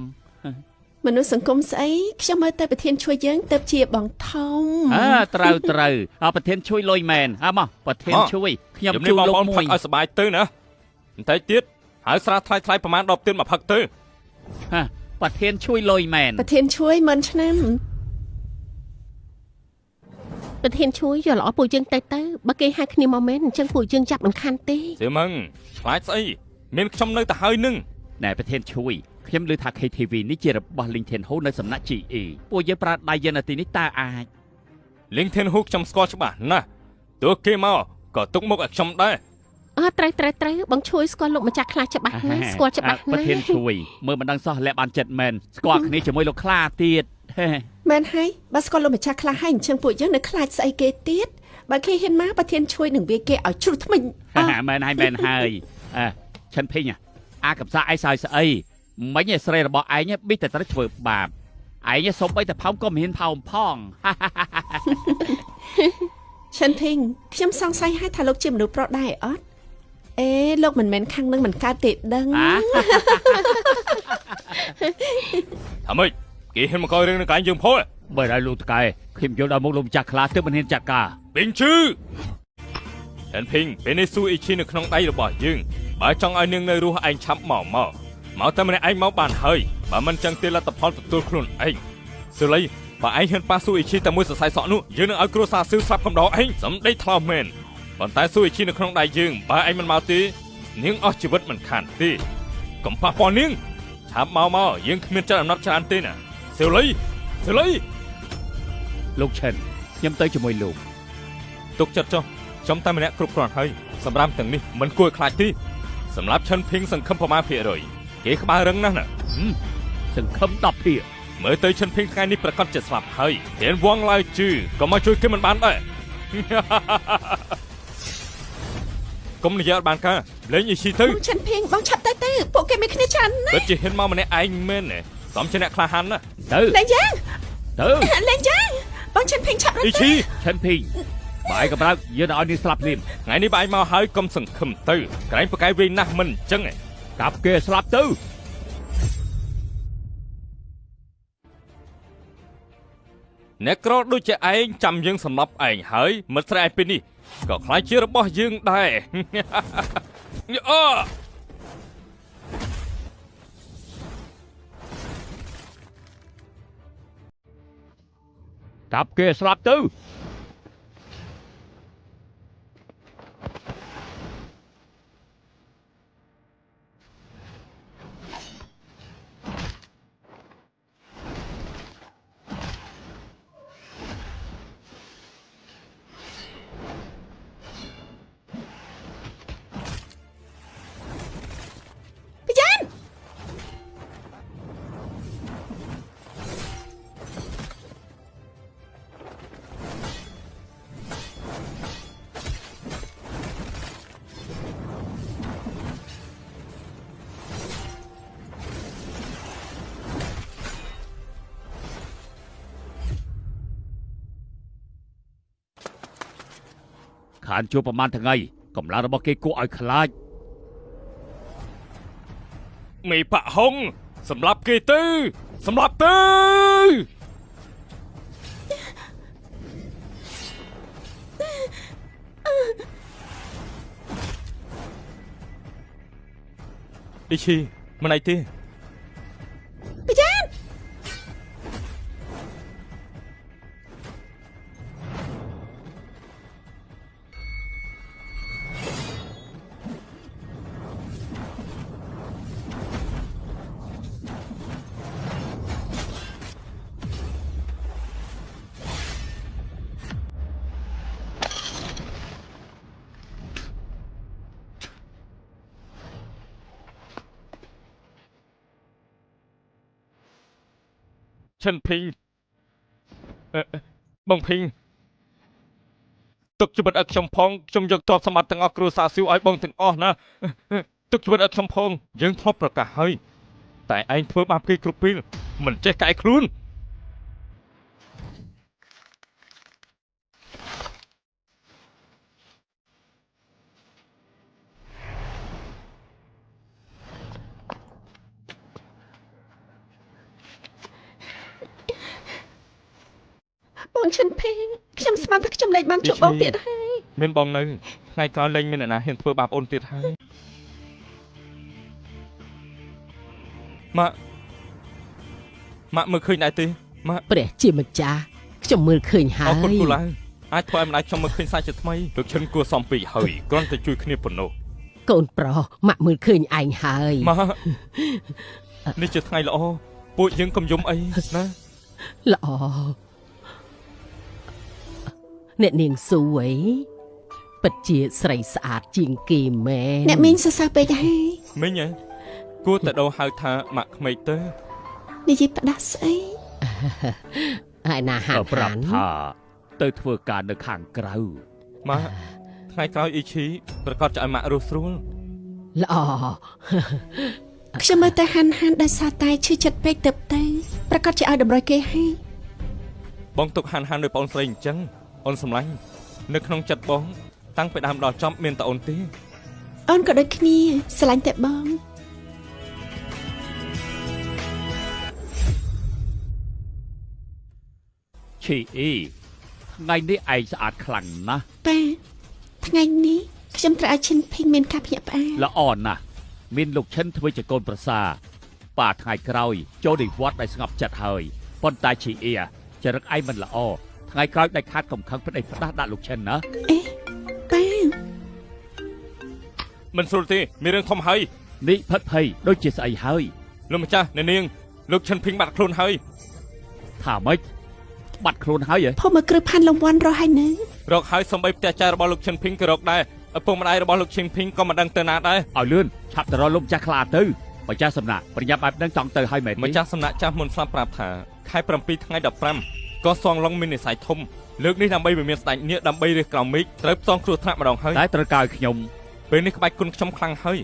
មនុស្សសង្គមស្អីខ្ញុំមើលតែប្រធានជួយយើងទៅជាបងធំ អើត្រូវត្រូវអប្រធានជួយលុយមែនអើមកប្រធានជួយខ្ញុំជួយលោកមួយ ផឹកឲ្យសប្បាយទៅណាបន្តិចទៀតហើយស្រាថ្លៃថ្លៃប្រហែល10ទៀតមកផឹកទៅ ហាប្រធានជួយលុយមែន ប្រធានជួយមិនឆ្នាំ ប្រធានជួយយកល្អពួកយើងទៅទៅបើគេហៅគ្នាមកមែនអញ្ចឹងពួកយើងចាប់មិនខានទេ សៀមឹងខ្លាចស្អីមានខ្ញុំនៅទៅហើយនឹង ណែប្រធានជួយខ្ញុំឮថា KTV នេះជារបស់លីងធានហ៊ូនៅសំណាក់ GE ពួកយើងប្រើដៃយើងនៅទីនេះតើអាច លីងធានហ៊ូខ្ញុំស្គាល់ច្បាស់ណាស់ទោះគេមកក៏ទុកមុខឲ្យខ្ញុំដែរ អើត្រូវត្រូវត្រូវបងជួយស្គាល់លោកម្ចាស់ខ្លះច្បាស់ណាស់ស្គាល់ច្បាស់ណាស់ ប្រធានជួយមើលមិនដឹងសោះលាក់បានចិត្តមែនស្គាល់គ្នាជាមួយលោកខ្លាទៀត មែនហើយបើស្គាល់លោកម្ចាស់ខ្លះហើយអញ្ចឹងពួកយើងនៅខ្លាចស្អីគេទៀតបើគេហ៊ានមកប្រធានជួយនឹងវាគេឲ្យជ្រុះថ្មិញ មែនហើយមែនហើយអើឈិនភីងអាកំសាឯងសើស្អីមិញឯស្រីរបស់ឯងប៊ីតែត្រូវធ្វើបាបឯងសុំបីតែផោមក៏មិនហ៊ានផោមផង ឈិនភីងខ្ញុំសង្ស័យហើយថាលោកជាមនុស្សប្រុសដែរអត់អេលោកមិនមែនខាងនឹងមិនកើតទេដឹង ថាម៉េចគេហ៊ានមកករឿងនឹងកែងយើងផង បើឲ្យលោកតកែខ្ញុំយល់ដល់មុខលោកម្ចាស់ខ្លះទើបមិនហ៊ានចាត់ការ ពីងជឺឈិនភីងពេលនេះស៊ូអ៊ីឈីនៅក្នុងដៃរបស់យើងបើចង់ឲ្យនាងនៅរស់ឯងឆាប់មកមកមកតែម្នាក់ឯងមកបានហើយ បើមិនចឹងទេលទ្ធផលទទួលខ្លួនឯងស៊ូលីបើឯងហ៊ានប៉ះស៊ូអ៊ីឈីតែមួយសរសៃសក់នោះយើងនឹងឲ្យគ្រួសារស៊ឺស្លាប់កំដរឯងសំដីថ្លោមមែនប៉ុន្តែស៊ូអ៊ីឈីនៅក្នុងដៃយើងបើឯងមិនមកទេនាងអស់ជីវិតមិនខានទេកុំប៉ះពាល់នាងឆាប់មកយើងគ្មានចិត្តអំណត់ច្រើនទេណាស៊ូលីស៊ូលីលោកឈិនខ្ញុំទៅជាមួយលោកទុកចិត្តចុះខ្ញុំតែម្នាក់គ្រប់គ្រាន់ហើយសម្រាប់ទាំងនេះមិនគួរខ្លាចទេសម្រាប់ឈិនភីងសង្ឃឹមប្រមាណភាគរយគេក្បាលរឹងណាស់ណាសង្ឃឹម10ភាគមើលទៅឈិនភីងថ្ងៃនេះប្រកាសជាស្លាប់ហើយហ៊ានវងឡើយជឺក៏មកជួយគេមិនបានដែរកុំនិយាយបានការលេងអ៊ីស៊ីទៅឈិនភីងបងឆាប់ទៅទៅពួកគេមានគ្នាច្រើនណាស់ពិតជាហ៊ានមកម្នាក់ឯងមែនទេសំជាអ្នកក្លាហានណាទៅលេងយ៉ាងទៅលេងយ៉ាងបងឈិនភីងឆាប់រត់អ៊ីស៊ីឈិនភីងបាយកម្រើកយើងឲ្យនេះស្លាប់ភ្លាមថ្ងៃនេះបាយមកហើយកុំសង្ឃឹមទៅក្រែងប្រកែវិញណាស់មិនអញ្ចឹងឯងកាប់គេស្លាប់ទៅអ្នកក្រដូចជាឯងចាំយើងសម្លាប់ឯងហើយមិត្តស្រីឯងពេលនេះក៏ខ្លាចជារបស់យើងដែរអឺកាប់គេស្លាប់ទៅខានជួបប្រមាណថ្ងៃកម្លាំងរបស់គេគួរឲ្យខ្លាចមេប៉ហុងសម្រាប់គេទៅសម្រាប់ទៅអ៊ីឈីមិនអីទេប្រយ៉ានឈិនភីងបងភីងទុកជីវិតឲ្យខ្ញុំផងខ្ញុំយកទ្រព្យសម្បត្តិទាំងអស់គ្រួសារស៊ីវឲ្យបងទាំងអស់ណាទុកជីវិតឲ្យខ្ញុំផងយើងធ្លាប់ប្រកាសហើយតែឯងធ្វើបាបគេគ្រប់ពេលមិនចេះកែខ្លួន បងឈិនភីងខ្ញុំស្មានថាខ្ញុំលែងបានជួបបងទៀតហើយមានបងនៅថ្ងៃក្រោយលែងមានអ្នកណាហ៊ានធ្វើបាបអូនទៀតហើយម៉ាក់ម៉ាក់មើលឃើញដែរទេម៉ាក់ព្រះជាម្ចាស់ខ្ញុំមើលឃើញហើយអរគុណគូឡាអាចធ្វើឲ្យម្ដាយខ្ញុំមើលឃើញសាជាថ្មីលោកឈិនគួរសមពេកហើយគ្រាន់តែជួយគ្នាប៉ុណ្ណោះកូនប្រុសម៉ាក់មើលឃើញឯងហើយម៉ាក់នេះជាថ្ងៃល្អពួកយើងកុំយំអីណាល្អអ្នកនាងស៊ូអីពិតជាស្រីស្អាតជាងគេមែនអ្នកមីងសរសើរពេកហើយមីងហ៎គួរតែដូរហៅថាម៉ាក់ក្មេកទៅនិយាយផ្ដាស់ស្អីហើយណាហានប្រាប់ថាទៅធ្វើការនៅខាងក្រៅម៉ាក់ថ្ងៃក្រោយអ៊ីឈីប្រកាសจะឲ្យម៉ាក់រស់ស្រួលល្អខ្ញុំមើលតែហានហានដោយសារតែឈឺចិត្តពេកទៅទៅប្រកាសជាឲ្យតម្រុយគេហើយបងទុកហានហានដោយបងស្រីអញ្ចឹងអូនសម្លាញ់នៅក្នុងចិត្តបងតាំងពីដើមដល់ចប់មានតែអូនទេអូនក៏ដូចគ្នាស្រឡាញ់តែបង ឈីអ៊ីថ្ងៃនេះឯងស្អាតខ្លាំងណាស់ប៉ាថ្ងៃនេះខ្ញុំត្រូវឲ្យឈិនភីងមានការភ្ញាក់ផ្អើលល្អណាស់មានលោកឈិនធ្វើជាកូនប្រសា ប៉ាថ្ងៃក្រោយចូលនិវត្តន៍ដោយស្ងប់ចិត្តហើយប៉ុន្តែឈីអៀចរិតឯងមិនល្អថ្ងៃក្រោយដាច់ខាតកុំខឹងប្តីផ្ដាស់ដាក់លោកឈិនណា អេប៉ា មិនស្រួលទេមានរឿងធំហើយ នេះផិតភ័យដូចជាស្អីហើយ លោកម្ចាស់អ្នកនាងលោកឈិនភីងបាត់ខ្លួនហើយ ថាម៉េចបាត់ខ្លួនហើយហ៎ ភូមិគ្រឹះផាន់លំវ៉ាន់រស់ហើយនៅ រកហើយសំបីផ្ទះចែរបស់លោកឈិនភីងក៏រកដែរឪពុកម្ដាយរបស់លោកឈិនភីងក៏មិនដឹងទៅណាដែរ ឲ្យលឿនឆាប់ទៅរកលោកម្ចាស់ខ្លាទៅម្ចាស់សំណាក់ប្រញាប់បែបហ្នឹងចង់ទៅហើយមែនទេ ម្ចាស់សំណាក់ចាស់មុនស្លាប់ប្រាប់ថាខែ7ថ្ងៃ15ក៏សងឡុងមាននិស័យធំលើកនេះដើម្បីវិមានស្ដេចនាគដើម្បីរើសក្រោមមេឃត្រូវផ្សងគ្រោះថ្នាក់ម្ដងហើយ តែត្រូវការឲ្យខ្ញុំ ពេលនេះក្បាច់គុណខ្ញុំខ្លាំងហើយ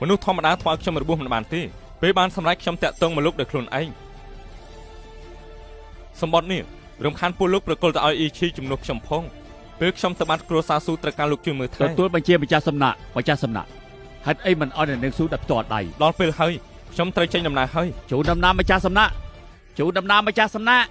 មនុស្សធម្មតាធ្វើឲ្យខ្ញុំរបួសមិនបានទេពេលបានសម្រេចខ្ញុំតាក់ទងមកលោកដោយខ្លួនឯងសម្បត្តិនេះរំខានពួកលោកប្រគល់ទៅឲ្យអ៊ីឈីជំនួសខ្ញុំផងពេលខ្ញុំទៅបាត់គ្រួសារស៊ូត្រូវការលោកជួយមើលថែ ទទួលបញ្ជាម្ចាស់សំណាក់ម្ចាស់សំណាក់ហេតុអីមិនអោយអ្នកនាងស៊ូដល់ផ្ទាល់ដៃ ដល់ពេលហើយខ្ញុំត្រូវចេញដំណើរហើយ ជូនដំណើរម្ចាស់សំណាក់ជូនដំណើរម្ចាស់សំណាក់